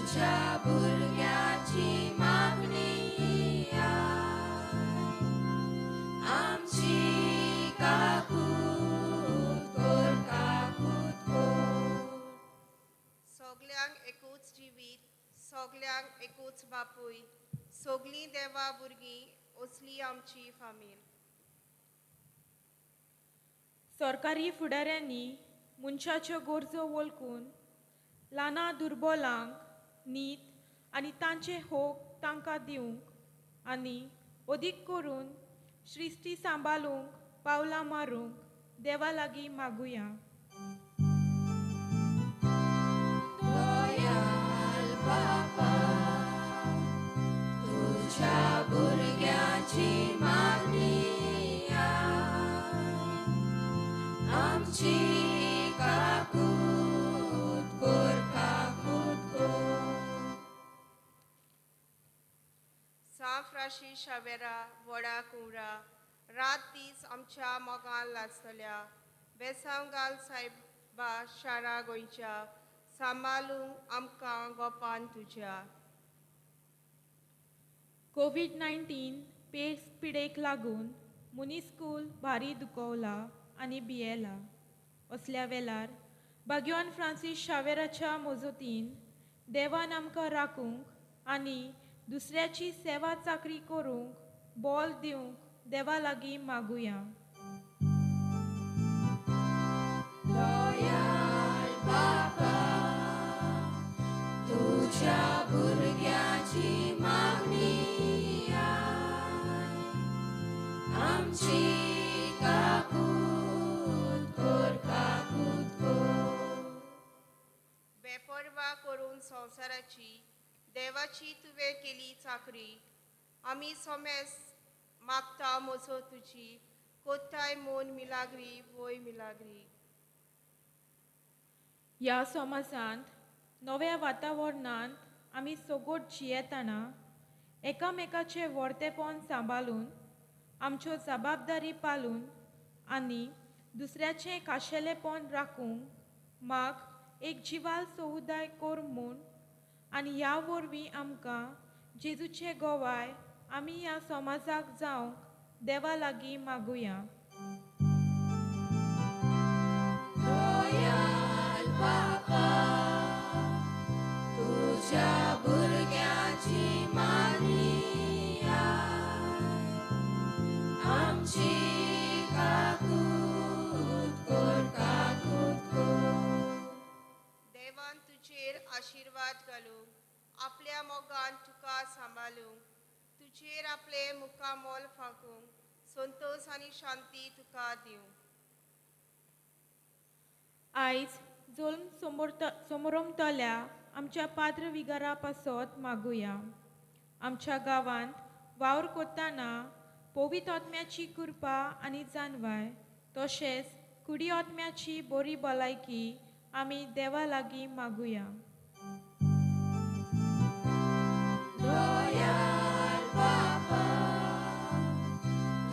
तुझ्या भुरग्याची मागणी आमची काकूत कर काकूत कर. सगल्यांक एकूच जिवीत सगल्यांक एकूच बापूय सगलीं देवा भुरगीं असली आमची फामील. सरकारी फुडाऱ्यांनी मनशाच्यो गरजो वळखून ल्हाना दुर्बोलांक नीत आनी तांचे होक तांकां दिवंक आनी अदीक करून सृश्टी सांबाळूंक पावलां मारूंक देवा लागीं मागुया. दयाल बापा तुझ्या भुरग्याची मागणी आमची काकूत कर काकूत कर. सांत फ्रांसीस शावेरा व्हडा कुंवरा रात दीस आमच्या मोगान लासतल्या बेसांव सायबा शारा गोंयच्या सांबाळूंक आमकां गोपान तुज्या. कोवीड-19 पेस पिडेक लागून मनीसकूल भारी दुखवला आनी भियेला. असल्या वेळार बाग्युआन फ्रांसीस शावेराच्या मजतीन देवान आमकां राखूंक आनी दुसऱ्याची सेवा चाकरी करूंक बोल दिवंक देवा लागीं मागुया. दयाल बापा तुझ्या भुरग्याची मागणी आमची काकूत कर काकूत कर. बेपर्वा करून संवसाराची देवाची तुवें केली चाकरी आमी सोमेस मागता मोजो तुजी कोत्ताय मोन मिलाग्री वय मिलाग्री. ह्या समाजांत नव्या वातावरणांत आमी सगोट जियेतना एकामेकाचें वर्तेपण सांबाळून आमच्यो जबाबदारी पाळून आनी दुसऱ्याचें खाशेलेपण राखूंक माग एक जिवाल समुदाय कर म्हूण आनी ह्या वरवीं आमकां जेजूचे गोवाय आमी ह्या समाजाक जावंक देवा लागीं मागुया. दयाल बापा तुझ्या भुरग्याची मागणी आमची काकूत कर काकूत कर. देवान तुजेर आशिर्वाद घालूंक आपल्या मोगान तुका सांबाळूंक तुजेर आपले मुखामोल फांकूंक संतोष आनी शांती तुका दिवं. आयज जोल्म समोरमतल्या आमच्या पाद्र विगारा पासत मागुया. आमच्या गांवांत वावर कोत्ताना पवित्र आत्म्याची कृपा आनी जानवाय तशेंच कुडी आत्म्याची बरी भलायकी आमी देवा लागीं मागुया. दयाळ बापा,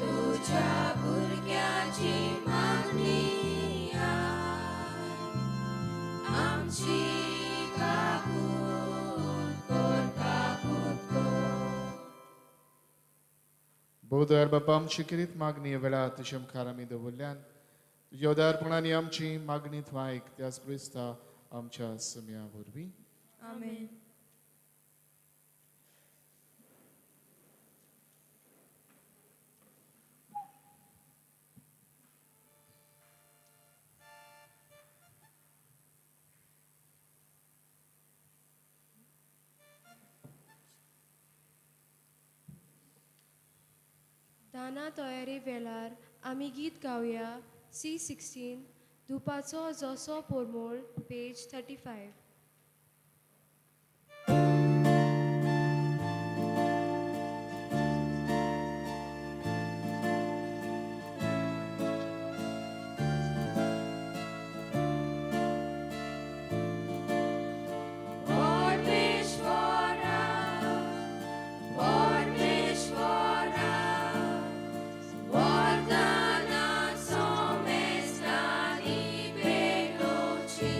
तुज्या भुरग्याची मागणी आय, आमची काकूत कर, काकूत कर. भोवदयाळ बापा, आमची किरीत मागणी वेळा तुज्या मुखार आमी दवरल्यान तुज्या उदारपणान आमची मागणी तूं आयक, त्याच क्रिस्ता आमच्या सम्या वरवीं. आमेन. दाना तयारी वेळार आमी गीत गावया C16 धुपाचो जसो पोरमोळ, पेज 35. परमेश्वरा, परमेश्वरा, वरदाना सोमेस्तानी पेटोवची.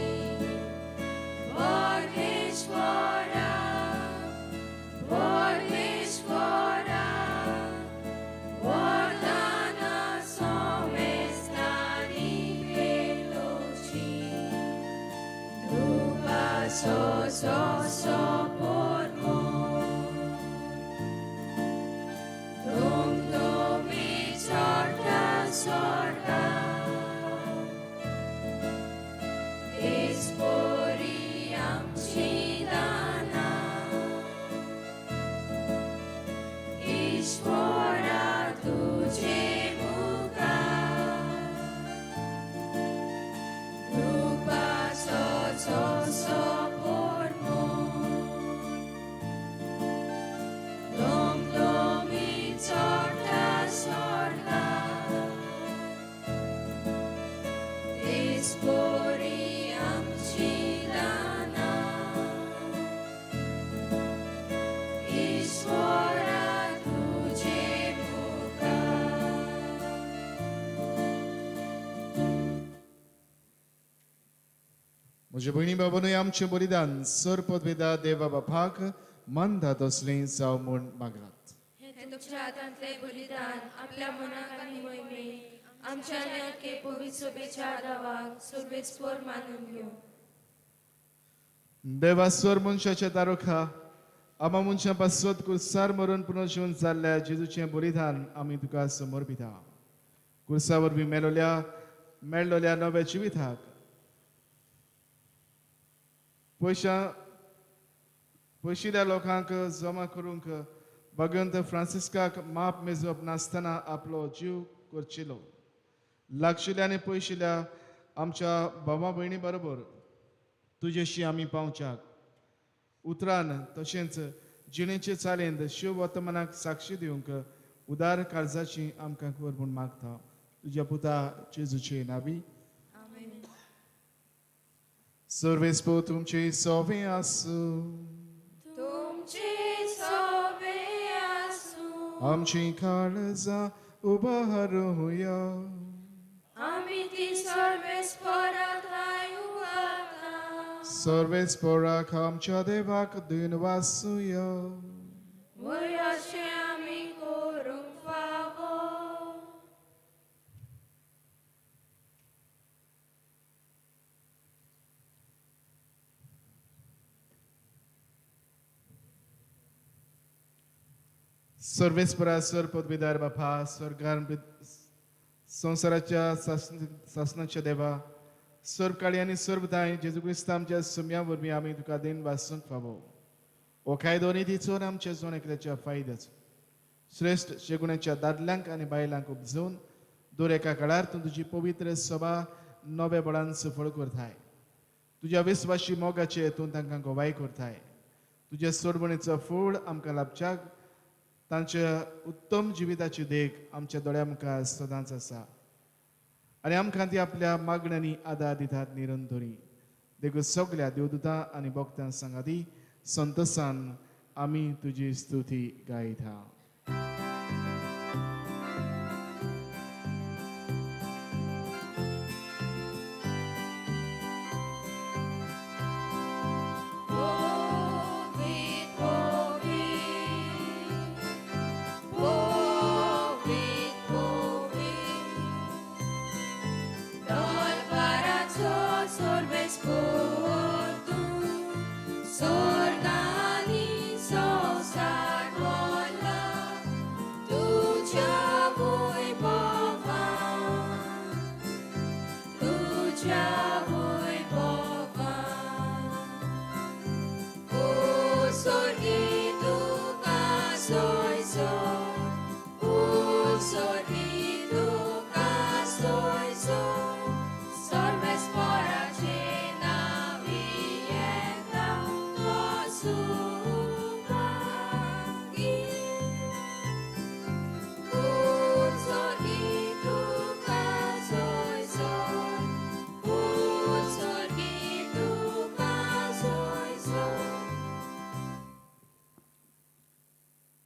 परमेश्वरा, परमेश्वरा, वरदाना सोमेस्तानी पेटोवची. धुपाचो जसो पोरमोळ, दुमदुमी चडटा स्वर्गा, तेच परी आमची दानां, ईश्वरा तुजे मुखार. धुपाचो जसो पोरमोळ, दुमदुमी चडटा स्वर्गा, तेच परी आमची दानां, ईश्वरा तुजे मुखार. म्हजे भयणी बाबानूय, आमचें बलिदान सर पदवेदा देवा बापाक मंदा तसलें जावं म्हूण मागात. हे तुमच्या हातांतले बलिदान आपल्या मनाक आनी मोहिमेक आमच्या आनी आख्खे पवित्र सभेच्या दावाक सर्वेस्पर मानून घेवं. देवा, स्वर मनशाच्या तारोखा आमा मनशां पासत कुर्सार मरून पुनर्जीवन जाल्ल्या जेजूचें बलिदान आमी तुका समर्पिता. कुर्सा वरवीं मेळलोल्या नव्या जिविताक पयशा पयशिल्ल्या लोकांक जमा करूंक भगवंत फ्रांसिस्काक माप मेजप नासतना आपलो जीव करचिलो. लागशिल्ल्या आनी पयशिल्ल्या आमच्या भावा भयणी बरोबर तुजेशी आमी पावच्याक उतरान तशेंच जिणेचे चालेंत शिव वर्तमानाक साक्षी दिवंक उदार काळजाची आमकां कर म्हूण मागता, तुज्या पुता जेजूचे नावी. आमेन. सर्वेस्पर तुमचे सोवे आसूं. तुमचे सोबे आसूं. आमची काळजां उबारुया. आमी ती सर्वेस्परा थांय उबारता. सर्वेस्पराक आमच्या देवाक दिन वासुया. वय अशें आमी करूंक फावो. सर्वेस्परा सर पदवीदार बापा, स्वर्गार संवसाराच्या सासनाच्या देवा, सर्व काळी आनी सर्व दाय जेजू क्रिस्त आमच्या सम्या वरवीं आमी तुका देन वासूंक फावो. हो कायदो नितीचो आनी आमच्या जण एकल्याच्या फायद्याचो श्रेश्ठ शेगुण्याच्या दादल्यांक आनी बायलांक उपजोवन दर एका काळार तूं तुजी पवित्र सभा नव्या बळान सफळ करताय. तुज्या विस्वाशी मोगाचे तूं तांकां गवाय करताय. तुज्या सोडवणीचो फूळ आमकां लाभच्याक तांच्या उत्तम जिविताची देख आमच्या दोळ्या मुखार सदांच आसा आनी आमकां ती आपल्या मागण्यांनी आदार दितात निरंतरी. देखून सगल्या देवदूतां आनी भक्तां सांगाती संतोसान आमी तुजी स्तुती गायता.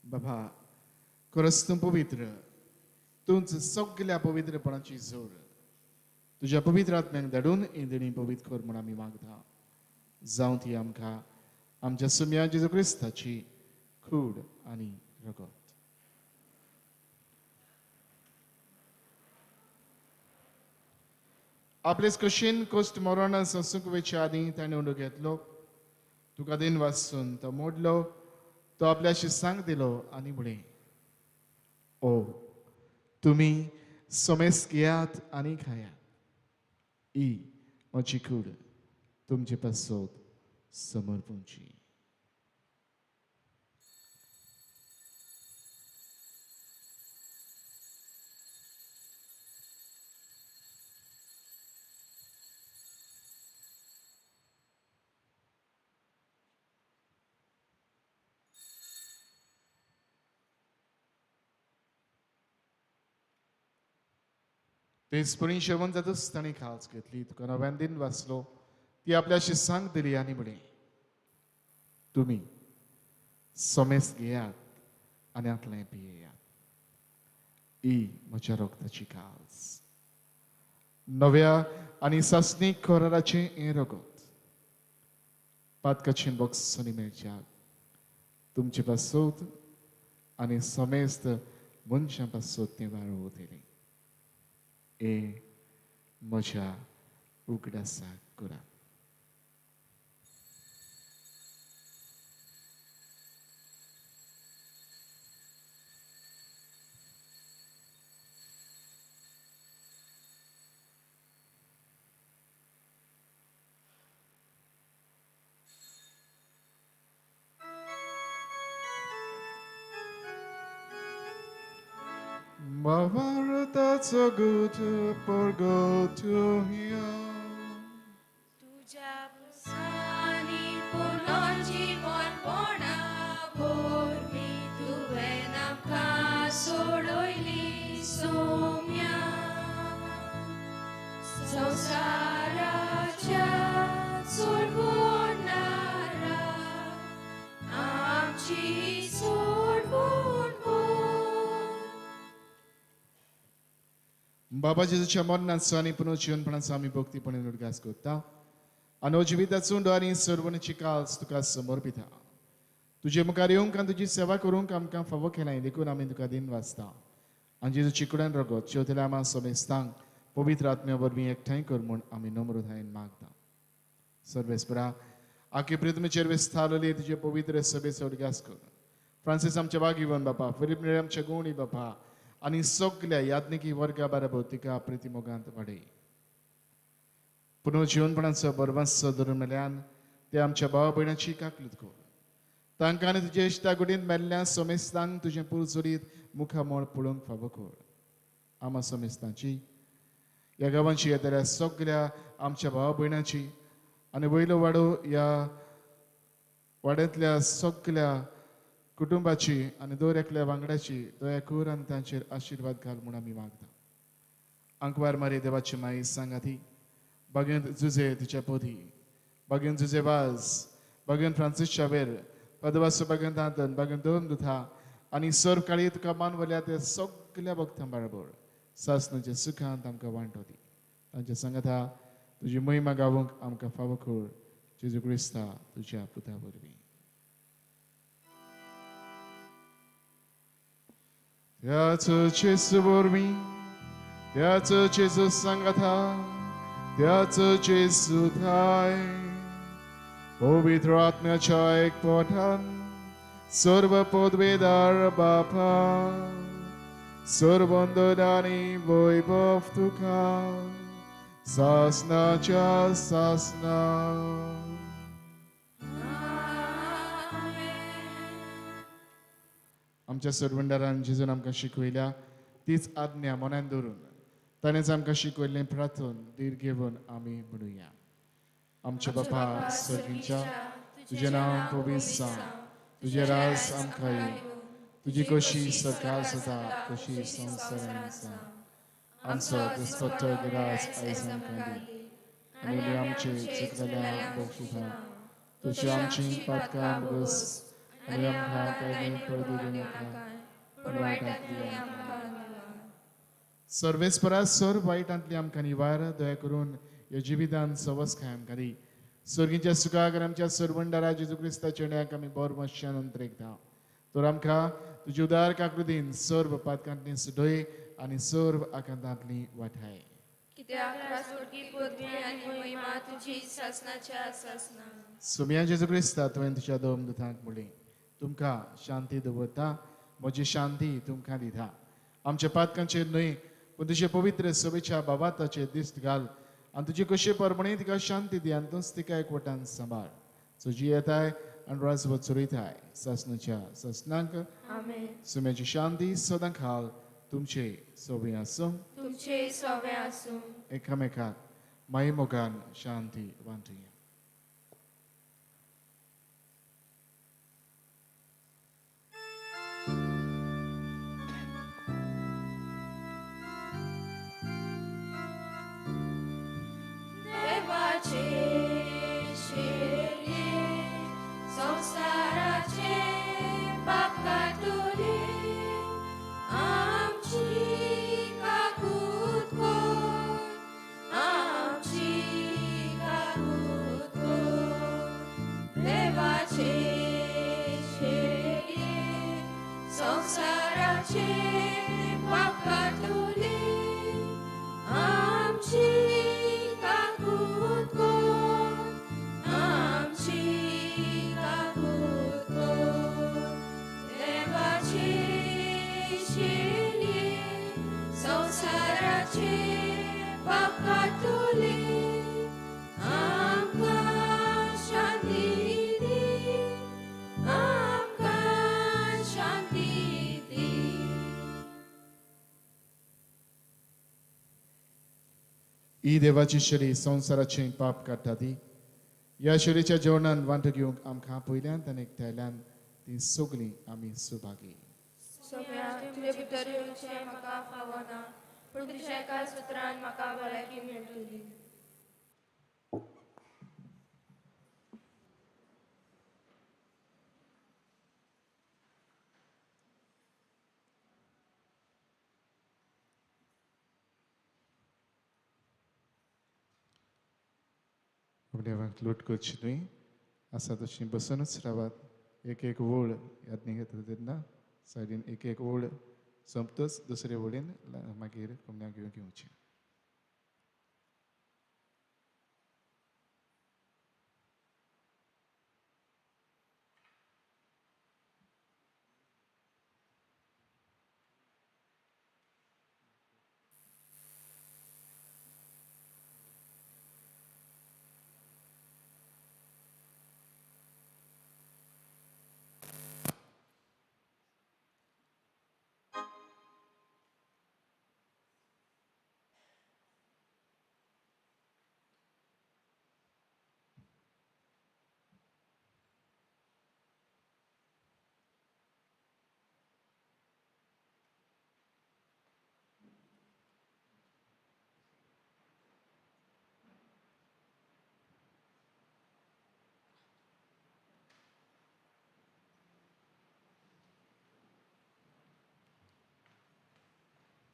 बाबा खरंच तूं पवित्र, तूंच सगल्या पवित्रपणाची जोड. तुज्या पवित्र आत्म्याक धाडून इंदणी पवित्र कर म्हूण आमी मागता. जावं ती आमकां आमच्या सुम्या जेजू क्रिस्ताची कूड आनी रगत. आपलेच कशीन कोश्ट मरण सोंसूंक वयचे आदीं ताणें उंडो घेतलो, तुका दिन वाचून तो मोडलो, तो आपल्याशी सांग दिलो आनी म्हळें, ओ तुमी समेस घेयात आनी खायात, ही म्हजी कूड तुमचे पासत समर्पणची. तेच परी जेवण जातच ताणें खाज घेतली, तुका नव्यान दिन वाचलो, ती आपल्याशी सांग दिली आनी म्हळें, तुमी समेस घेयात आनी आतलें पियेयात, ही म्हज्या रगताची खाज, नव्या आनी सासणीक कराराचें हें रगत, पातकाचें बक्षणी मेळच्याक तुमचे पासत आनी समेस्त मनशां पासत तें वारो वतलें. ए म्हज्या उगडासाक करात. Mavarata's good purgatorio. तुझ्या पुसानी पुनर्जीवनपणा वरवीं तुवें आमकां सोडयली सोम्या. संवसाराच्या सोडवणारा आमची सोडवण. बाबा जेजूच्या मरणाचो आनी पुनर्जीवनपणाचो आमी भक्तीपणे उडगास करता आनी जिविताचो उंडो आनी सोडवणेची काल्स तुका समर्पिता. तुजे मुखार येवंक आनी तुजी सेवा करूंक आमकां फावो केलाय देखून आमी तुका दिन वाचता आनी जेजूची कुडान रगत शेवतल्या आमा समेस्तांक पवित्र आत्म्या वरवीं एकठांय कर म्हूण आमी नम्रतायेन मागता. सर्वेस्परा आखी पृथ्वीचेर विस्तारलेली तुजे पवित्र सभेचो उडगास कर. फ्रांसीस आमच्या बागिवन बापा, फिलीप नेरी आमच्या गोवणी बापा आनी सगल्या याज्ञिकी वर्गा बरोबर तिका प्रितीमोगांत वाडय. पुनर्जीवनपणाचो बरवांचो धरून मेल्यान ते आमच्या भावा भयणाची काकलूत कर. तांकां आनी तुजे इश्टागुडींत मेल्ल्या समेस्तांक तुजें पुरजोरीत मुखामळ पळोवंक फावो कर. आमा समेस्तांची, ह्या गांवांची येतल्या सगल्या आमच्या भावा भयणाची आनी वयलो वाडो ह्या वाड्यांतल्या सगल्या कुटुंबाची आनी दर एकल्या वांगडाची दया कर आनी तांचेर आशिर्वाद घाल म्हूण आमी मागता. आंकवार मारी देवाची माई सांगाती, बागेंत जुजे तिच्या पोदी, बागेंत जुजे वाज, बागेंत फ्रांसीस शावेर, पदवासो बागेंत आंतन, बागेंत दोन दुथा आनी सर्व काळी तुका मानवल्या त्या सगल्या भक्तां बरोबर सासनाच्या सुखांत आमकां वांटो दी. तांच्या सांगाता तुजी महिमा गावंक आमकां फावो कर, जेजू क्रिस्ता तुज्या पुता वरवीं. त्याच जेजू वरवीं, त्याच जेजू सांगाता, त्याच जेजू थाय, पवित्र आत्म्याच्या एकपठान सर्व पदवेदार बापा, सर्वंदनानी वैभव तुका सासनाच्या सासना. आमच्या सरवंडारान जेजून आमकां शिकयल्या तीच आज्ञा मनान धरून ताणेंच आमकां शिकयल्लें प्रार्थन धीर घेवन आमी म्हणुया. आमच्या बापा सर्गीच्या, तुजें नांव पवित्र जावं, तुजें राज आमकां येवं, तुजी कशी सरकार जाता तशी संवसारांत जावं. आमचो दिसपट्टो गिरास आयज आमकां दी आनी आमचे चुकलेल्या बक्षिता तशी आमची पातकां बस आनी आमकां कांय पडू दिनाका पूण वायटांतली आमकां. सर्वेस्परा सर्व वायटांतली आमकां निवार, दया करून ह्या जिवितान सवसकाय आमकां दी. सर्गीच्या सुखाक आमच्या सरवंडारा जेजू क्रिस्ताच्या ण्याक आमी बोर मातशान अंतरेकता. तर आमकां तुजी उदार काकृतीन सर्व पातकांतली सुडय आनी सर्व आकांतांतली वाठाय. कित्याक राजवटकी पदवी आनी महिमा तुजी सासनाच्या सासना. सुम्या जेजू क्रिस्ता, तुवें तुज्या दोन दुतांक म्हणलें, तुमकां शांती दवरता, म्हजी शांती तुमकां दिता. आमच्या पातकांचेर न्हय पूण तुजे पवित्र सभेच्या बाबाताचेर दिश्ट घाल आनी तुजी कशी परमणी तिका शांती दी आनी तूंच तिका एकवटान सांबाळ. तुजी येताय आनी राजवट चलयताय सासनाच्या सासनांक. आमेन. सुम्याची शांती सदां खाल तुमचे सोबे आसूं, तुमचे सोबे आसूं. एकामेकाक माई मोगान शांती वांटुया. देवाचे शेरये संवसाराचे पाप काडटले, आमची काकूत कर, आमची काकूत कर. देवाचे शेरये संवसाराचे पाप काडटले, आमची काकूत कर, आमची काकूत कर. देवाचे शेरये संवसाराचे पाप काडटले, आमकां शांती दी, आमकां शांती दी. ही देवाची शरी संवसाराचें पाप काडटा ती. ह्या शरीच्या जेवणान वांटो घेवंक आमकां पयल्यान आनी एकट्याल्यान ती सगळीं आमी सुभागी. सोम्या, तुजे भितर येवचें म्हाका फावना, पूण तुज्या एका सुत्रान म्हाका भलायकी मेळटली. देवाक लूट करची न्हय, आसा तशी बसुनूच रावात. एक एक ओळ यादनी घेता तेन्ना सायडीन एक एक ओळ सोंपतच दुसरे ओळीन मागीर कोमण्याक घेवन घेवचें.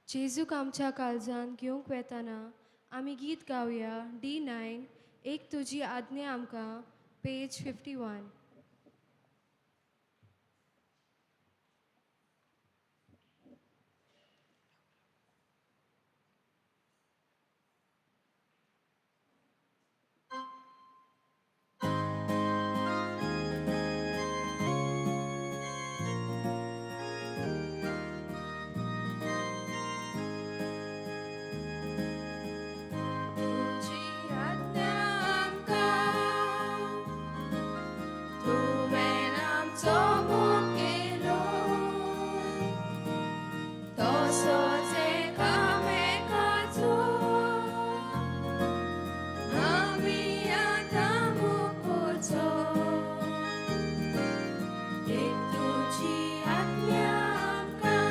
जेजूक आमच्या काळजान घेवंक वेताना आमी गीत गावया D9 एक तुजी आज्ञा आमकां, पेज 51. तुजी आज्ञा आमकां, तुवें आमचो मोग केलो, तसोच एकामेकाचो आमी आतां मोग करचो. एक तुजी आज्ञा आमकां,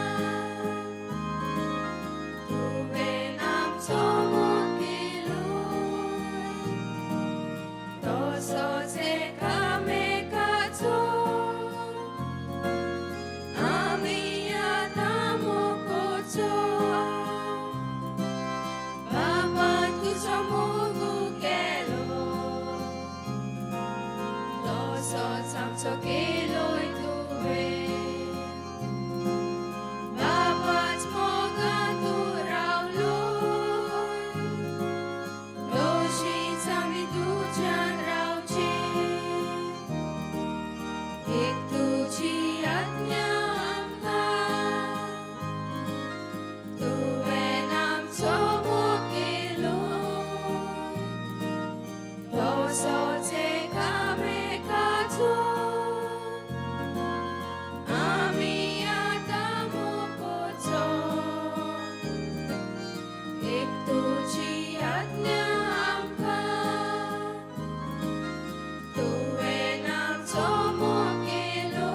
तुवें आमचो मोग केलो, तसोच एकामेकाचो आमी आतां मोग करचो. बाबा तुजो मोग केलो, तसोच आमचो केलोय तुवें. बाबाच मोगान तूं रावलो, तशीच आमी तुज्यान रावचें. एक तुजी आज्ञा आमकां, तुवें आमचो मोग केलो, तसोच एकामेकाचो आमी आतां मोग करचो. एक तुजी आज्ञा आमकां, तुवें आमचो मोग केलो,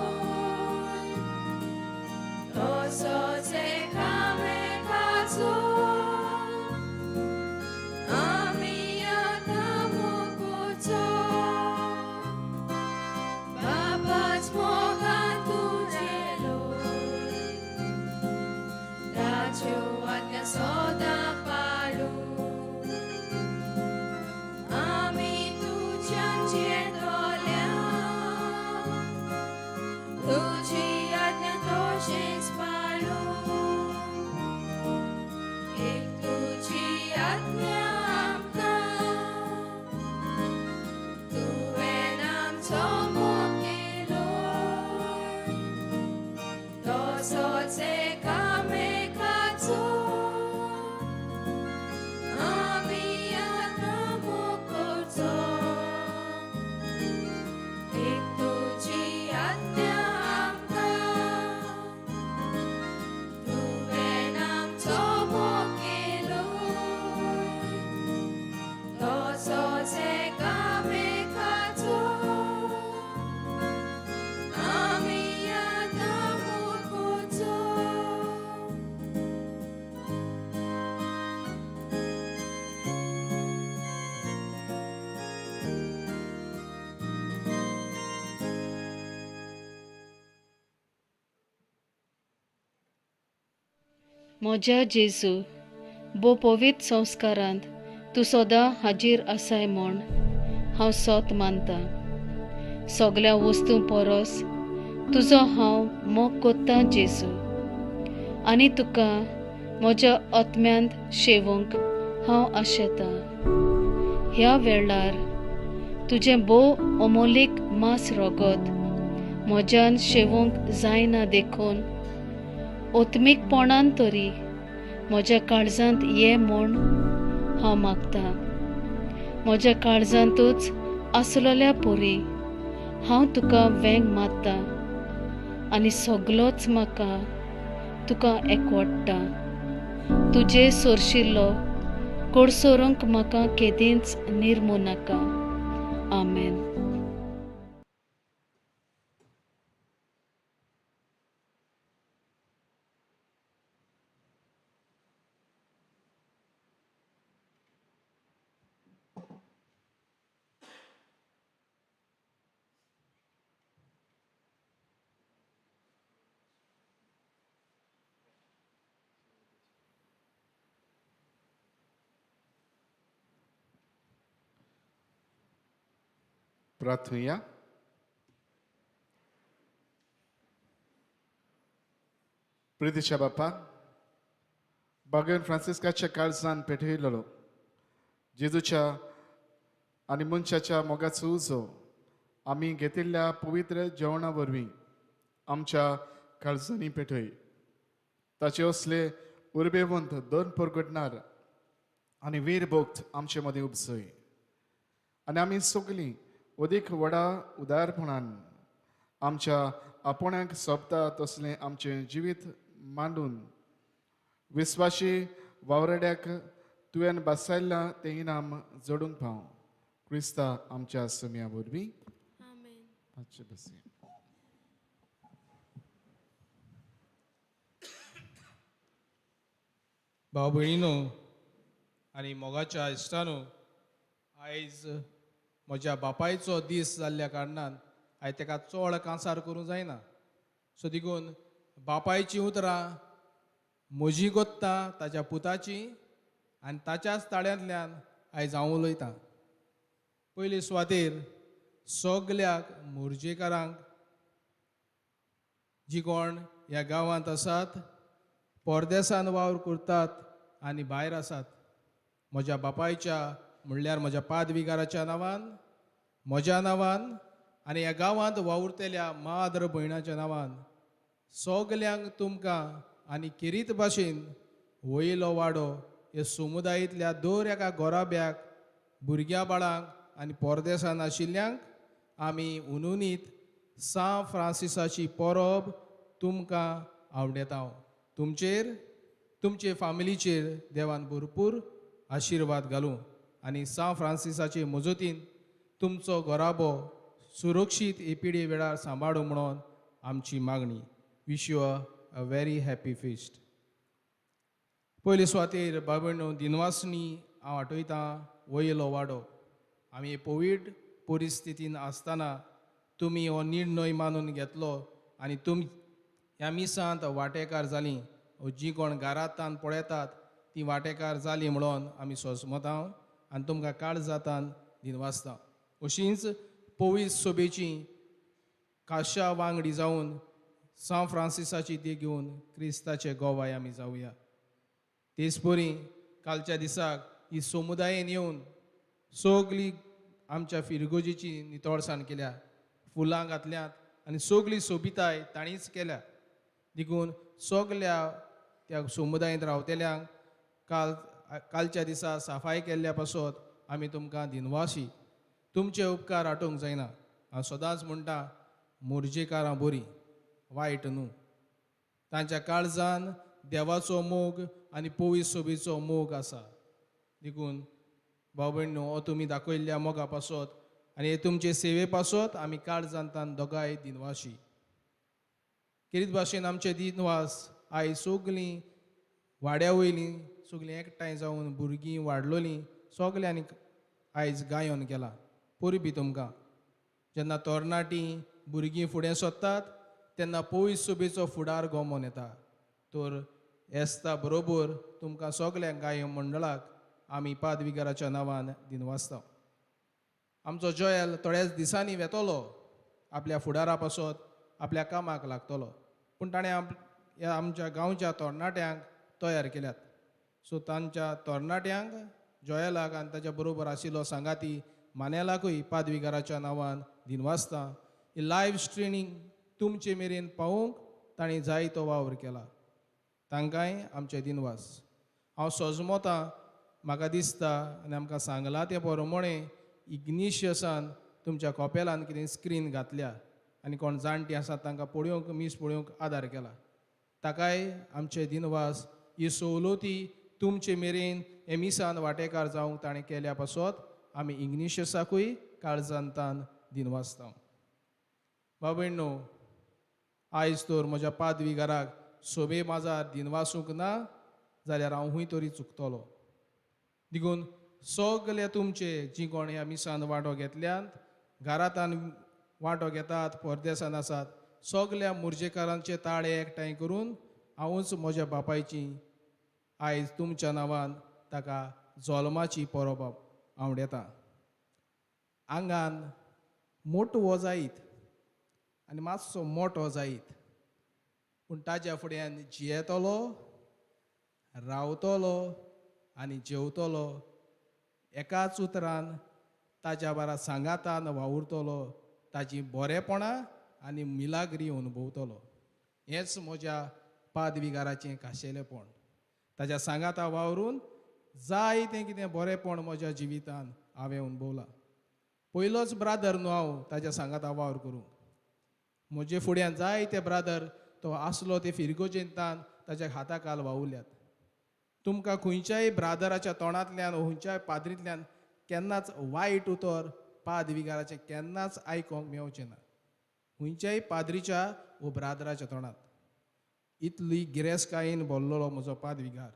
तसोच एकामेकाचो आमी आतां मोग करचो. बाबाच मोगान तूं जेलो, ताच्यो आज्ञा सदां पाळूं आमी तुज्यान जियेतल्या, तुजी आज्ञा तशीच पाळूं. एक तुजी आज्ञा आमकां, तुवें आमचो मोग केलो, तसोच एकामेकाचो आमी आतां मोग करचो. एक तुजी आज्ञा आमकां, तुवें आमचो मोग केलो, तसोच एकामेकाचो आमी आतां मोग करचो. म्हज्या जेजू, भोव पवित्र संस्कारांत तूं सदां हाजीर आसाय म्हूण हांव सोत मानतां. सगल्या वस्तूं परस तुजो हांव मोग कोत्तां जेजू, आनी तुका म्हज्या आत्म्यांत शेवूंक हांव आशेतां. ह्या वेळार तुजें भोव अमोलीक मांस रगत म्हज्यान शेवूंक जायना देखून ओत्मीकपणान तरी म्हज्या काळजांत ये म्हूण हांव मागतां. म्हज्या काळजांतूच आसलेल्या परी हांव तुका वेंग मारता आनी सगलोच म्हाका तुका एकवडटा. तुजे सोरशिल्लो कोडसोरूंक म्हाका केदींच निर्मू नाका. आमेन. प्रार्थुया. प्रितीच्या बापा, बागेन फ्रांसिस्काच्या काळजान पेटयलेलो जेजूच्या आनी मनशाच्या मोगाचो उजो आमी घेतिल्ल्या पवित्र जेवणा वरवीं आमच्या काळजांनी पेटय. ताचे असले उर्बेवंत दोन परगटणार आनी वीर भक्त आमचे मदीं उपसय आनी आमी सगलीं अदीक व्हडा उदारपणान आमच्या आपणाक सोबता तसलें आमचें जिवीत मांडून विस्वाशी वावराड्याक तुवें बसायलां तें इनाम जोडूंक पाव. क्रिस्ता आमच्या सम्या वरवीं. मातशें बसया. भाव भयणीनो आनी मोगाच्या इश्टानो, आयज म्हज्या बापायचो दीस जाल्ल्या कारणान आयज ताका चड कांसार करूंक जायना. सो देखून बापायचीं उतरां म्हजी गोत्तां ताच्या पुताची आनी ताच्याच ताळ्यांतल्यान आयज हांव उलयतां. पयले सुवातेर सगल्याक मोरजेकारांक जी कोण ह्या गांवांत आसात, परदेसान वावर करतात आनी भायर आसात, म्हज्या बापायच्या म्हणल्यार म्हज्या पादविगाराच्या नांवान, म्हज्या नांवान आनी ह्या गांवांत वावुरतल्या माद्र भयणाच्या नांवान सगल्यांक तुमकां आनी खेरीत भाशेन वयलो वाडो हे समुदायेंतल्या दर एका गोराब्याक, भुरग्या बाळांक आनी परदेसान आशिल्ल्यांक आमी उनुनीत सांत फ्रांसिसाची परब तुमकां आवडयता. तुमचेर, तुमचे फामिलीचेर देवान भरपूर आशिर्वाद घालूं आनी सांत फ्रांसिसाचे मजतीन तुमचो घराबो सुरक्षीत हे पिढये वेळार सांबाळूं म्हणून आमची मागणी. Wish you a very happy feast. पयले सुवातेर बाबणो दिनवासनी हांव आठयतां वयलो वाडो. आमी कोवीड परिस्थितीन आसतना तुमी हो निर्णय मानून घेतलो आनी तुमी ह्या मिसांत वांटेकार जालीं. जीं कोण घरांतान पळयतात तीं वांटेकार जालीं म्हणून आमी सोजमतां आनी तुमकां काळजातान दिनवासता. अशींच पवीस सोबेची खाशा वांगडी जावन सांत फ्रांसिसाची देख घेवन क्रिस्ताचे गोवाय आमी जावया. तेच परी कालच्या दिसाक ही समुदायेन येवन सगली आमच्या फिरगोजीची नितळसाण केल्या, फुलां घातल्यात आनी सगली सोबिताय ताणीच केल्या. देखून सगल्या त्या समुदायेंत रावतल्यांक कालच्या दिसा साफाय केल्ल्या पासत आमी तुमकां दिनवासी. तुमचे उपकार आटोवंक जायना. हांव सदांच म्हणटा, मोरजेकारां बरीं, वायट न्हू. तांच्या काळजान देवाचो मोग आनी पवीस सोबीचो मोग आसा. देखून भाव भयणीनो, हो तुमी दाखयल्ल्या मोगा पासत आनी हे तुमचे सेवे पासत आमी काळजांतान दोगांय दिनवाशी. खेरीत भाशेन आमचे दिनवास आयज सगलीं वाड्या वयलीं सगलीं एकठांय जावन भुरगीं वाडलोलीं सगल्यांनी आयज गायन केलां. परबी तुमकां. जेन्ना तरणाटीं भुरगीं फुडें सोदतात तेन्ना पवीस सोबेचो फुडार गोमोन येता. तर येसता बरोबर तुमकां सगल्या गायन मंडळाक आमी पादविगाराच्या नांवान दिनवासता. आमचो जोयल थोड्याच दिसांनी वेतलो, आपल्या फुडारा पासत आपल्या कामाक लागतलो, पूण ताणें ह्या आमच्या गांवच्या तरणाट्यांक तयार केल्यात. सो तांच्या तरणाट्यांक, जोयलाक आनी ताच्या बरोबर आशिल्लो सांगाती मानेलाकूय पादविगाराच्या नांवान दिनवासता. ही लायव्ह स्ट्रिमींग तुमचे मेरेन पावोवंक तांणी जायतो वावर केला, तांकांय आमचे दिनवास. हांव सोजमोतां, म्हाका दिसता आनी आमकां सांगलां ते प्रमाणे इग्निशियसान तुमच्या कॉपेलान कितें स्क्रीन घातल्या आनी कोण जाणटीं आसात तांकां पळोवंक, मीस पळोवंक आदार केला, ताकाय आमचे दिनवास. ही सवलती तुमचे मेरेन हे मिसान वांटेकार जावंक ताणें केल्या पासत आमी इग्निशियसाकूय काळजांतान दिनवासता. भाव भयणीनो, आयज तर म्हज्या पादविगाराक सोबे माजार दिनवासूंक ना जाल्यार हांव हूंय तरी चुकतलो. देखून सगले तुमचे जी कोण ह्या मिसान वांटो घेतल्यात, घरांतान वांटो घेतात, परदेसान आसात, सगल्या मोरजेकारांचे ताळे एकठांय करून हांवूच म्हज्या बापायची आयज तुमच्या नांवान ताका जल्माची परब आवडयता. आंगान मोटो हो जायत आनी मातसो मोटो जायत पूण ताज्या फुड्यान जियेतलो, रावतलो आनी जेवतलो, एकाच उतरान ताज्या बारा सांगातान वावुरतलो, ताजी बरेपणां आनी मिलाग्री अनुभवतलो. हेंच म्हज्या पादविगाराचें खाशेलेपण. ताज्या सांगाता वावरून जाय तें कितें बरेपण म्हज्या जिवितान हांवें अनुभवलां. पयलोच ब्रादर न्हू हांव ताज्या सांगाता वावर करूंक. म्हजे फुड्यान जाय ते ब्रादर तो आसलो ते फिरगोजेंतान ताज्या हाता काल वावुरल्यात. तुमकां खंयच्याय ब्रादराच्या तोंडांतल्यान खंयच्याय पाद्रींतल्यान केन्नाच वायट उतर पादविगाराचें केन्नाच आयकोंक मेवचें ना, खंयच्याय पाद्रीच्या वो ब्रादराच्या तोंडांत. इतली गिरेस्तकायेन भरलेलो म्हजो पादविगार.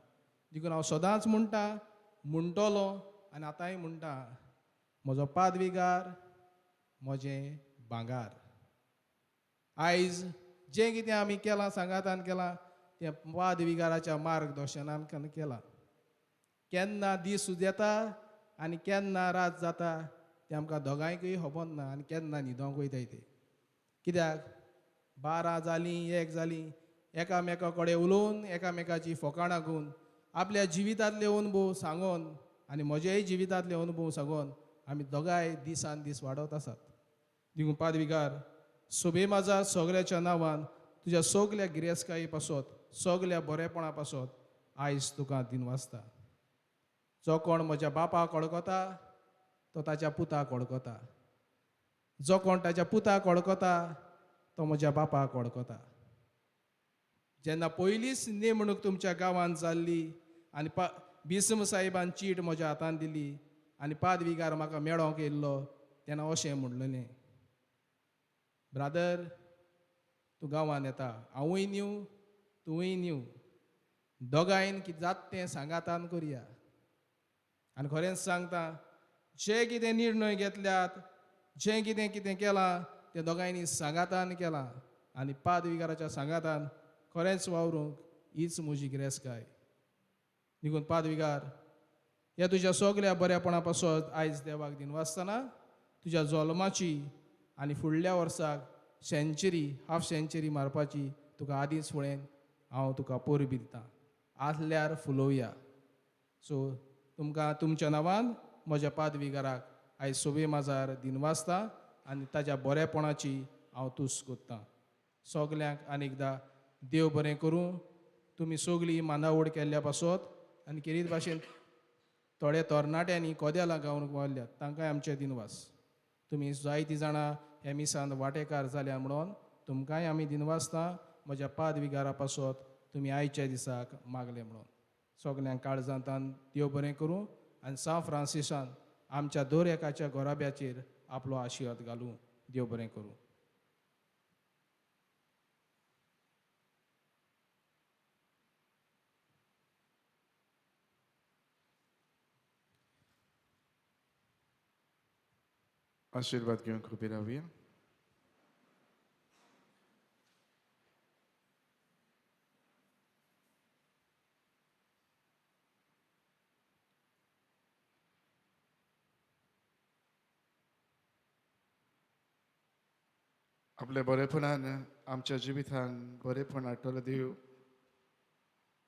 देखून हांव सदांच म्हणटा, म्हणटलो आनी आतांय म्हणटा, म्हजो पादविगार म्हजें भांगार. आयज जें कितें आमी केलां सांगातान केलां तें पादविगाराच्या मार्गदर्शनान केलां. केन्ना दीस येता आनी केन्ना रात जाता तें आमकां दोगांयकूय खबर ना आनी केन्ना न्हिदोंक वयताय ते. कित्याक 12 जालीं 1 जालीं एकामेका कडेन उलोवन एकामेकाची फकाणां करून आपल्या जिवितांतले अनुभव सांगून आनी म्हजेय जिवितांतले अनुभव सांगून आमी दोगांय दिसान दीस वाडत आसात. देखून पादविगार सोबे माझा सगळ्याच्या नांवान तुज्या सगल्या गिरेस्तकाये पासत, सगल्या बरेपणा पासत आयज तुका दिनवासता. जो कोण म्हज्या बापाक वळखता तो ताच्या पुताक वळखता, जो कोण ताच्या पुताक वळखता तो म्हज्या बापाक वळखता. जेन्ना पयलीच नेमणूक तुमच्या गांवांत जाल्ली आनी बिस्म साहेबान चीट म्हज्या हातान दिली आनी पादविगार म्हाका मेळोंक येयल्लो तेन्ना अशें म्हणलेलें, ब्रादर तूं गांवांत येता, हांवूय न्यू तुवूय न्यू, दोगांयन कितें जाता तें सांगातान करया. आनी खरेंच सांगता, जे कितें निर्णय घेतल्यात, जें कितें कितें केलां तें दोगांयनी सांगातान केलां आनी पादविगाराच्या सांगातान खरेंच वावरूंक हीच म्हजी गिरेस्तकाय. देखून पादविगार ह्या तुज्या सगल्या बऱ्यापणा पासत आयज देवाक दिनवासतना तुज्या जल्माची आनी फुडल्या वर्साक सेंचुरी, हाफ सेंचुरी मारपाची तुका आदींच फुडें हांव तुका परबी दितां. आसल्यार फुलोवया. सो तुमकां तुमच्या नांवान म्हज्या पादविगाराक आयज सोबे माजार दिनवासता आनी ताज्या बरेपणाची हांव तुस्त करतां. सगल्यांक आनी एकदां देव बरें करूं. तुमी सगळीं मानावड केल्ल्या पासत आनी केरीत भाशेन थोडे तरणाट्यांनी कोदेलां गावन वावरल्यात तांकांय आमचे दिनवास. तुमी जायतीं जाणां ह्या मिसान वांटेकार जाल्या म्हणून तुमकांय आमी दिनवासता. म्हज्या पादविगारा पासत तुमी आयच्या दिसाक मागले म्हणून सगल्यांक काळजांतान देव बरें करूं आनी सांत फ्रांसिसान आमच्या दर एकाच्या घराब्याचेर आपलो आशिर्वाद घालूं. देव बरें करूं. आशीर्वाद घेवंक उबी रावया. आपल्या बरेपणान आमच्या जिवितान बरेपण हाडटलो देव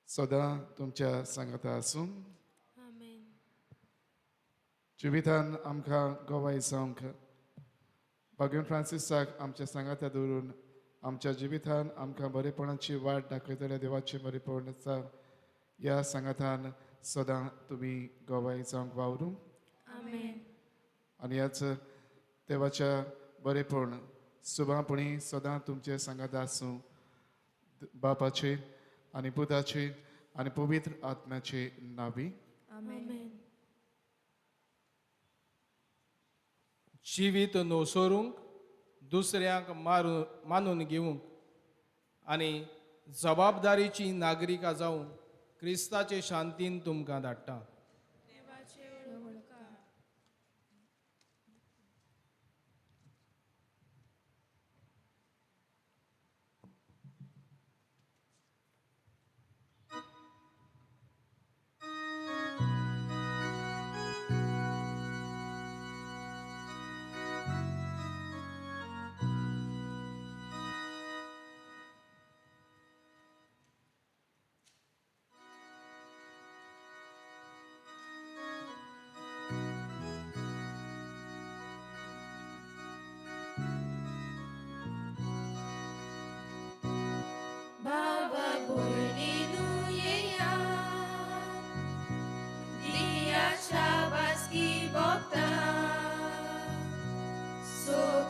सदां तुमच्या सांगाता आसूं. जिवितान आमकां गवाय जावंक बागेन फ्रांसिसाक आमच्या सांगाता दवरून आमच्या जिवितान आमकां बरेपणाची वाट दाखयतल्या देवाची बरेपणाचा ह्या सांगातान सदां तुमी गवाय जावंक वावरूं. आनी ह्याच देवाच्या बरेपण सुभापणी सदां तुमचे सांगाता आसूं. बापाचे आनी पुताचे आनी पवित्र आत्म्याचे नावी. जिवीत नोसरूंक, दुसऱ्यांक मानून घेवंक आनी जबाबदारीची नागरिकां जावंक क्रिस्ताचे शांतीन तुमकां धाडटा.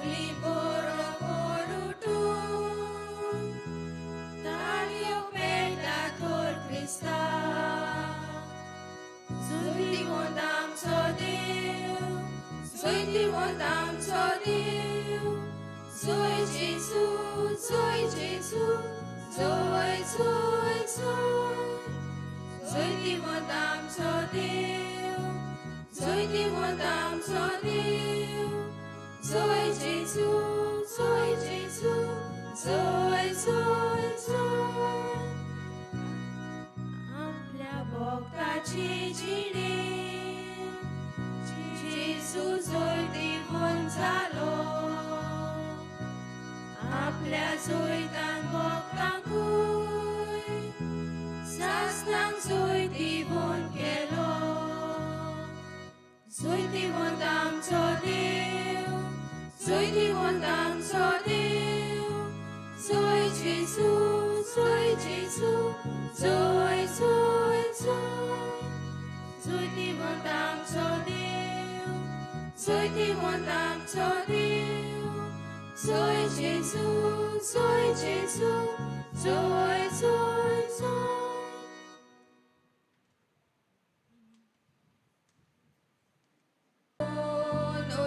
सगळीं बरो उठून ताळयो पेटा थोर क्रिस्ता. जैतिवंत आमचो देव, जैतिवंत आमचो देव, जय जेजू, जय जेजू, जय जय जय. जैतिवंत आमचो देव, जैतिवंत आमचो देव, जय जेजू, जय जेजू, जय जय जय. आपल्या भक्ताची जिणे जेजू जैतिवंत जालो, आपल्या जैतान भक्तांकूय सासणांक जैतिवंत केलो. जैतिवंत आमचो देव, जैतिवंत आमचो देव, जय जेजू, जय जेजू, जय जय जय. जैतिवंत आमचो देव, जैतिवंत आमचो देव, जय जेजू, जय जेजू, जय जय जय.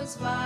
उजवाड